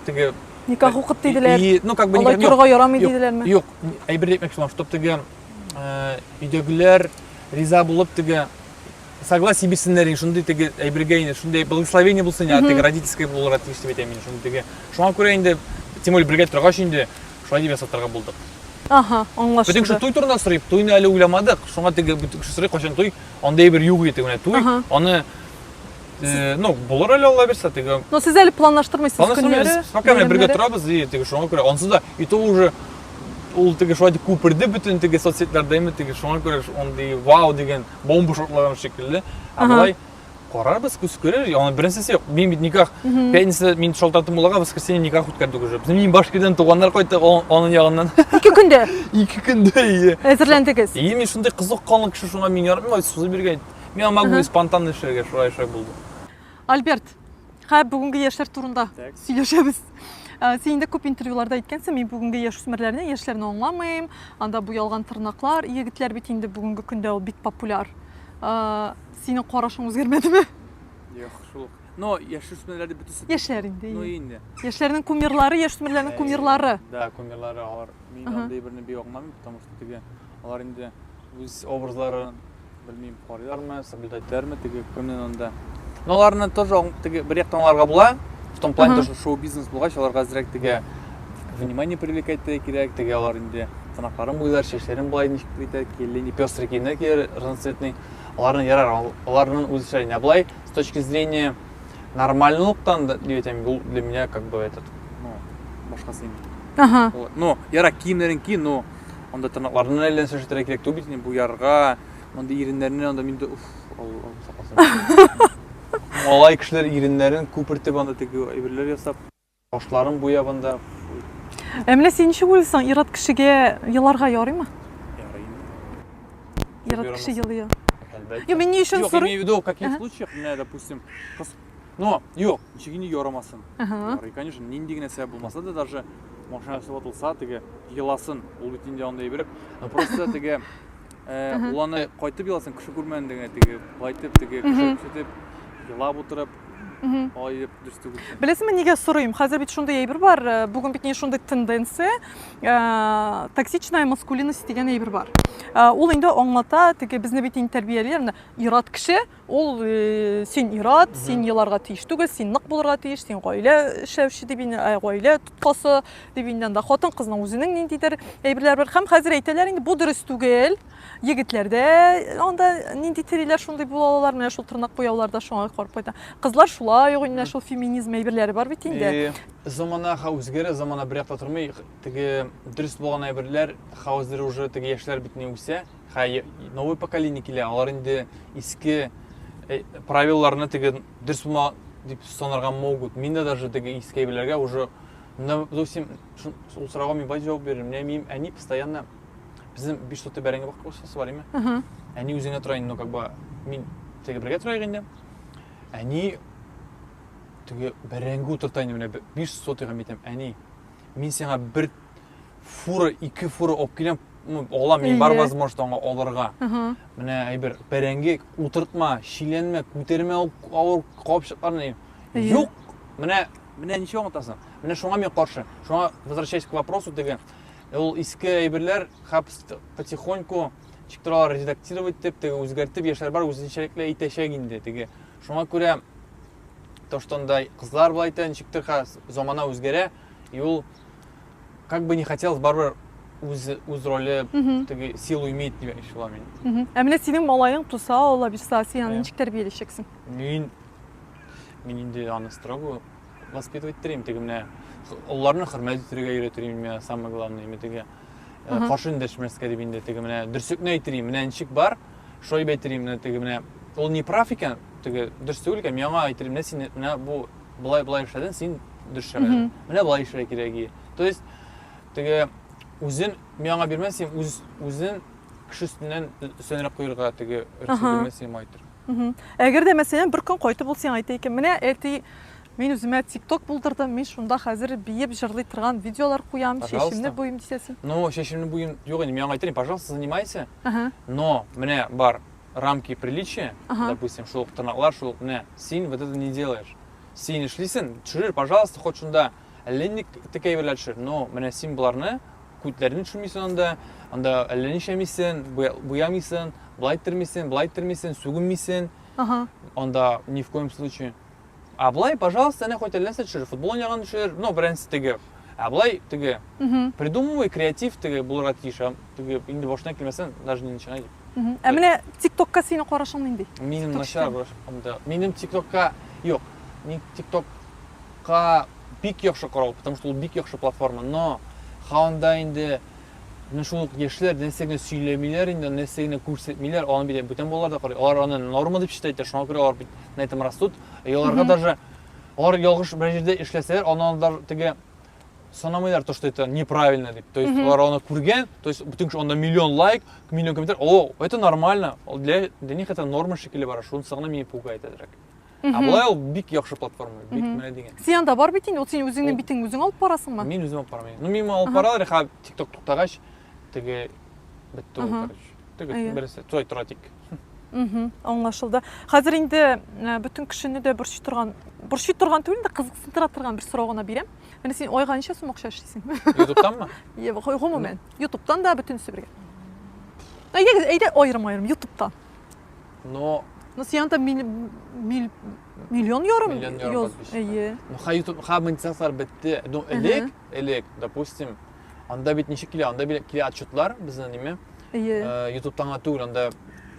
теге никах укыт диделәр. И, ну как бы алай торырга ярамый диделәрме? Юк, әйбер әйтмәкче булам, чтоб теге өйдәгеләр риза булып теге согласие бирсеннәр инде шундый теге әйбергә инде шундый благословение булсын инде теге родительское булырга тиеш дип әйтәм инде шундый теге шуңа күрә инде тем более бергә торгач инде шулай дип ясатырга булдык. Ага, аңлашылды. Бөтен кеше туй турында сорый, туйны әле уйламадык. Шуңа теге бөтен кеше сорый, кайчан туй? Андый әйбер юк иде менә туй. Аны ну, булыр әле Алла бирсә, теге. Но сез әле планлаштырмыйсыз көннәре. Пока менә бергә торабыз, и теге шуңа күрә ансыз да и то уже ул теге шулай дип күперде бөтен теге соцсетьләрдә инде теге шуңа күрә андый вау дигән бомба шартлаган шикелле. Ә болай карарбыз, күз күрер. Аны беренчесе юк. Мин бит никах пятница мин шалтыраттым муллага, воскресенье никах үткәрдек уже. Безнең мин Башкирдән туганнар кайтты аның ягыннан. Ике көндә. Ике көндә, ие. Әзерләндегез. Ие, мин шундый кызык канлы кеше, шуңа мин яратмыйм сузып йөргән. Мин могу спонтанно эшләргә, шулай шулай булды. Альберт, хәер бүгенге яшьләр турында сөйләшәбез. Син инде күп интервьюларда әйткәнсең, мин бүгенге яшүсмерләрне, яшьләрне аңламыйм. Анда буялган тырнаклар, егетләр бит инде бүгенге көндә ул бик популяр. Синең карашың үзгәрмәдеме? Юк, шул ук. Но яшүсмерләр дип бөтенесе. Яшьләр инде. Ну инде. Яшьләрнең кумирлары, яшүсмерләрнең кумирлары. Да, кумирлары алар. Мин андый берне бик аңламыйм, потому что теге алар инде үз образларын белмим, карыйлармы, соблюдать итәләрме, теге кемнән анда. Но аларны тоже теге бер яктан аларга була, в том плане, то, что шоу-бизнес булгач, аларга әзрәк теге внимание привлекать итәргә кирәк, теге алар инде тырнакларын буйлар, чәчләрен болай ничек итә, киелә, инде пестрый киемнәр кияләр, разноцветный. Аларны ярар, аларның үз эшләре. Ә болай, с точки зрения нормальнылыктан да, дип әйтәм, ул для меня как бы этот, ну, башкасы инде. Ну, ярар, киемнәрен ки, но анда тырнакларны әллә нәрсә эшләтергә кирәк түгел бит инде, буярга, мондый иреннәрне анда мин дә уф, Аллаһ сакласын. Малай кешеләр иреннәрен күпертеп анда теге әйберләр ясап, башларын буяп анда. Ә менә син ничек уйлыйсың, ир-ат кешегә еларга ярыймы? Ярый инде. Ир-ат кеше елый. Әлбәттә. Юк, мин ни өчен Юк, сорыйм? имею в виду, в каких случаях, менә, допустим, кыз Но, юк, ничек инде ярамасын. Ярый, конечно, нинди генә сәбәп булмаса да, даже машинасы ватылса, теге еласын, ул бит инде андый әйбер. Но просто теге ул аны кайтып еласын, кеше күрмәгәндә генә теге кайтып, теге кеше күрсәтеп, елап утырып, алай дип дөрес түгел. Беләсеңме, нигә сорыйм? Хәзер бит шундый әйбер бар, бүген бит шундый тенденция, токсичная маскулинность дигән әйбер бар. Ул инде аңлата, теге безне бит инде тәрбиялиләр, менә ир-ат кеше, Ул э, син ир-ат, син еларга тиеш түгел, син нык булырга тиеш, син гаилә эшләүче дип инде, ә, гаилә тоткасы дип инде анда хатын-кызның үзенең ниндидер әйберләре бар. Һәм хәзер әйтәләр инде бу дөрес түгел. Егетләр дә анда нинди телиләр шундый була алалар, менә шул тырнак буяулар да шуңа карап кайта. Кызлар шулай ук инде шул феминизм әйберләре бар бит инде. Э, замана ха үзгәрә, замана бер якта тормый. Теге дөрес булган әйберләр хәзер уже теге яшьләр бит не үсә. Хәй, новый поколение килә, алар инде иске э, правилаларны теге дөрес булма дип санарга могут. Мин дә даже теге иске әйберләргә уже допустим, ул сорауга мин былай җавап бирермен. Менә минем әни постоянно безнең 5 сотый бәрәңге бакчасы бар име? Әни үзенә тора инде, ну как бы мин теге бергә торайык инде. Әни теге бәрәңге утырта инде менә 5 сотыйга мин әйтәм, әни, мин сиңа бер фура, ике фура алып киләм, ну, алам, мин бар возможность аңа алырга. Менә әйбер, бәрәңге утыртма, чиләнмә, күтәрмә ул авыр капчыкларны. Юк, менә, менә ничек аңлатасың? Менә шуңа мин каршы. Шуңа возвращаясь к вопросу теге, ул иске әйберләр хапс потихоньку ничек торалар редактировать дип, теге үзгәртеп яшьләр бар үзенчәлекле әйтәчәк инде теге. Шуңа күрә то, что анда кызлар былай әйтә, ничектер замана үзгәрә, и ул как бы не хотелось, барыбер үз үз роле теге силу имеет дип әйтә алам мин. Ә менә синең малаең туса, Алла бирса, син аны ничек тәрбияләячәксең? Мин мин инде аны строго воспитывать иттерим, теге менә олыларны хөрмәт итәргә өйрәтерим, миңа самое главное, мин теге каршы эндәшмәскә дип инде теге менә дөреслекне әйтерим, менә ничек бар, шулай дип әйтерим, менә теге менә ул не прав икән, теге дөрес түгел икән, мин аңа әйтерим, менә син менә бу болай болай эшләдең, син дөрес эшләмәдең. Менә болай эшләргә кирәк. То есть теге үзен мин аңа бирмәс идем, үз үзен кеше өстеннән өстенрәк куярга теге рөхсәт бирмәс идем айтыр. Әгәр дә, мәсәлән, бер көн кайтып ул сиңа әйтә икән, менә әти, мин үземә TikTok булдырдым, мин шунда хәзер биеп җырлый торган видеолар куям, чәчемне буйым дисә син. Ну, чәчемне буйым юк инде, мин аңа әйтер идем, пожалуйста, занимайся. Но менә бар рамки приличия, допустим, шул ук тырнаклар, шул ук менә, син вот это не делаешь. Син эшлисең, төшерер, пожалуйста, хоть шунда әллә нинди текә әйберләр төшер, но менә син боларны күтләрне төшермисең анда, анда әллә нишләмисең, буямыйсың, былай иттермисең, былай иттермисең, сүгенмисең. Ага. Анда ни в коем случае. А былай, пожалуйста, әнә хоть әллә нәрсә төшер, футбол уйнаган төшер, но беренче теге. Ә былай теге придумывай, креатив теге булырга тиеш. Ә теге инде башына килмәсәң, даже не начинай дип. Ә менә ТикТокка синең карашың нинди? Минем начар анда. Минем ТикТокка юк. Мин ТикТокка бик яхшы карау, потому что ул бик яхшы платформа, но анда инде менә шул ук яшьләр нәрсә генә сөйләмиләр инде, нәрсә генә күрсәтмиләр, аны бит бүтән балалар да карый. Алар аны норма дип считают, шуңа күрә алар бит на этом растут. И аларга даже алар ялгыш бер җирдә эшләсәләр, аны алар теге санамыйлар, то, что это неправильно дип. То есть алар аны күргән, то есть бөтен кеше анда миллион лайк, миллион комментарий, о, это нормально. Для них это норма шикелле бара. Шунысы гына мине пугает әзрәк. Ә болай ул бик яхшы платформа, бик менә дигән. Син анда бар бит инде, ул син үзеңнең битең үзең алып барасыңмы? Мин үзем алып бармыйм. Ну, мин алып баралар, ха TikTok туктагач, теге бетте ул, короче. Теге берсе, той тора тик. Аңлашылды. Хәзер инде э, бөтен кешене дә борчый торган, борчый торган түгел инде, кызыксындыра торган бер сорау гына бирәм. Менә син айга ничә сум акча эшлисең? Ютубтанмы? Гомумән, Ютубтан да бөтенесе бергә. Әйдәгез, әйдә аерым-аерым Ютубтан. Но Ну, син анда мил, мил, миллион ярым. Миллион ярым подписчик. Әйе. Ну, ха YouTube, ха монетизацияләр бетте. Ну, элек, элек, допустим, анда бит ничек килә? Анда бит килә отчетлар безнең ниме? Әйе. Э, YouTube'тан гына түгел, анда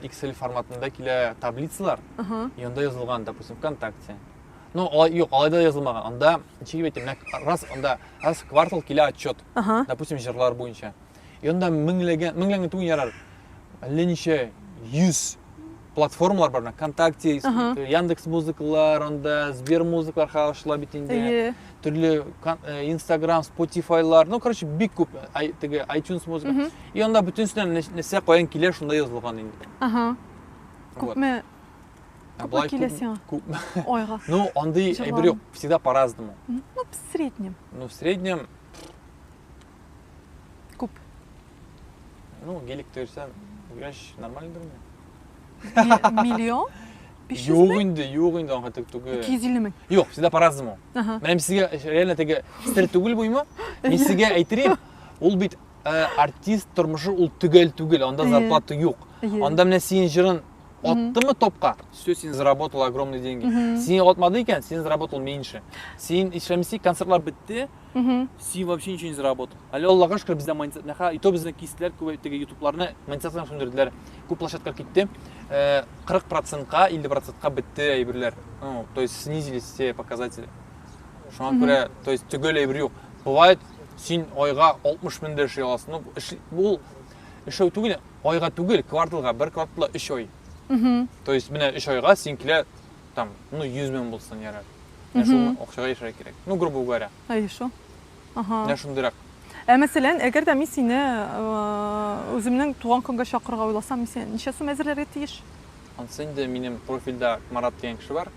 Excel форматында килә таблицалар. И анда язылган, допустим, ВКонтакте. Ну, алай, юк, алай да язылмаган. Анда, ничек дип әйтим, менә раз анда раз в квартал килә отчет. Допустим, җырлар буенча. И анда меңләгән, меңләгән түгел ярар, әллә ничә йөз платформалар бар, ВКонтакте, Яндекс музыкалар, анда Сбер музыкалар ачыла бит инде. Төрле э, Инстаграм, Spotifyлар, ну, короче, бик күп теге iTunes музыка. И анда бөтенесенә нәрсә каян килә, шунда язылган инде. Ага. Күпме Күпме килә сиңа? Күпме? Айга. Ну, андый әйбер юк, всегда по-разному. Ну, в среднем. Ну, в среднем Күп. Ну, геликта йөрсәм, йөрәш нормальдыр инде. Миллион? 500 Юк инде, юк инде, аңа тек түгел. 250 мең. Юк, всегда по-разному. Менә мин сезгә реально теге сер түгел буймы? Мин сезгә әйтерим, ул бит э, артист тормышы ул төгәл түгел, анда зарплата юк. Анда менә синең җырын аттымы топка, все, син заработал огромные деньги. Син атмады икән, син заработал меньше. Син эшләмисең, концертлар бетте, Син вообще ничего не заработал. Әле Аллага шөкер, бездә монетизация, и то безне кистеләр, күп теге ютубларны монетизацияне сүндерделәр. Күп площадка китте. 40 процентка, 50 процентка бетте әйберләр. Ну, то есть снизились все показатели. Шуңа күрә, то есть төгәл әйбер юк. Бывает, син айга 60 мең дә эшли аласың. Ну, эш, ул эшләү түгел, айга түгел, кварталга, бер кварталда 3 ай. То есть менә 3 айга син килә там, ну, 100 мең булсын ярар. Менә шул акчага яшәргә кирәк. Ну, грубо говоря. Әйе шул. Ага. Менә шундыйрак. Ә мәсәлән, әгәр дә мин сине үземнең туган көнгә чакырырга уйласам, мин сине ничә сум әзерләргә тиеш? Анысы инде минем профильдә Марат дигән кеше бар.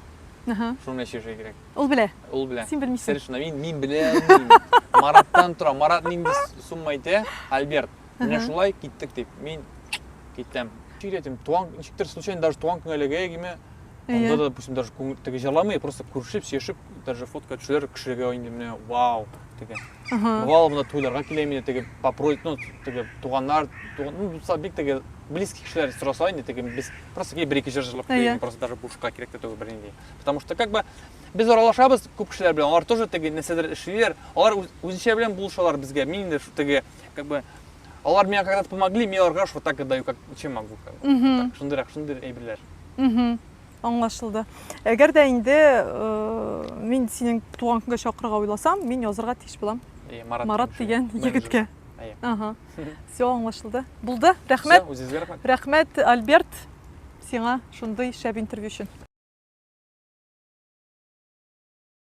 Ага. Шуны чишәргә кирәк. Ул белә. Ул белә. Син белмисең. Сер шунда. Мин мин белә алмыйм. Мараттан тора. Марат нинди сумма әйтә? Альберт. Менә шулай киттек дип. Мин китәм. Ничек әйтим, туган ничектер случайно даже туган көнгә эләгә гиме. Анда да, допустим, даже теге җырламый, просто күрешеп, сөйләшеп, даже фотка төшерер кешегә инде менә вау, теге. Бывало монда туйларга килә инде теге попросить, ну, теге туганнар, туган, ну, дуслар бик теге близкий кешеләр сораса инде теге без просто килеп бер-ике җыр җырлап килә, просто даже бушка кирәк тә түгел бернинди. Потому что как бы без аралашабыз күп кешеләр белән, алар тоже теге нәрсәдер эшлиләр, алар үзенчә белән булышалар безгә. Мин инде теге как бы алар миңа когда-то помогли, мин аларга вот так отдаю, как чем могу. Как бы. Так, шундыйрак, шундый әйберләр. Аңлашылды. Әгәр дә инде э, мин синең туган көнгә чакырырга уйласам, мин язырга тиеш булам. Әйе, Марат, Марат дигән егеткә. Әйе. Ага. Все, аңлашылды. Булды. Рәхмәт. Үзегезгә рәхмәт. Рәхмәт, Альберт, сиңа шундый шәп интервью өчен.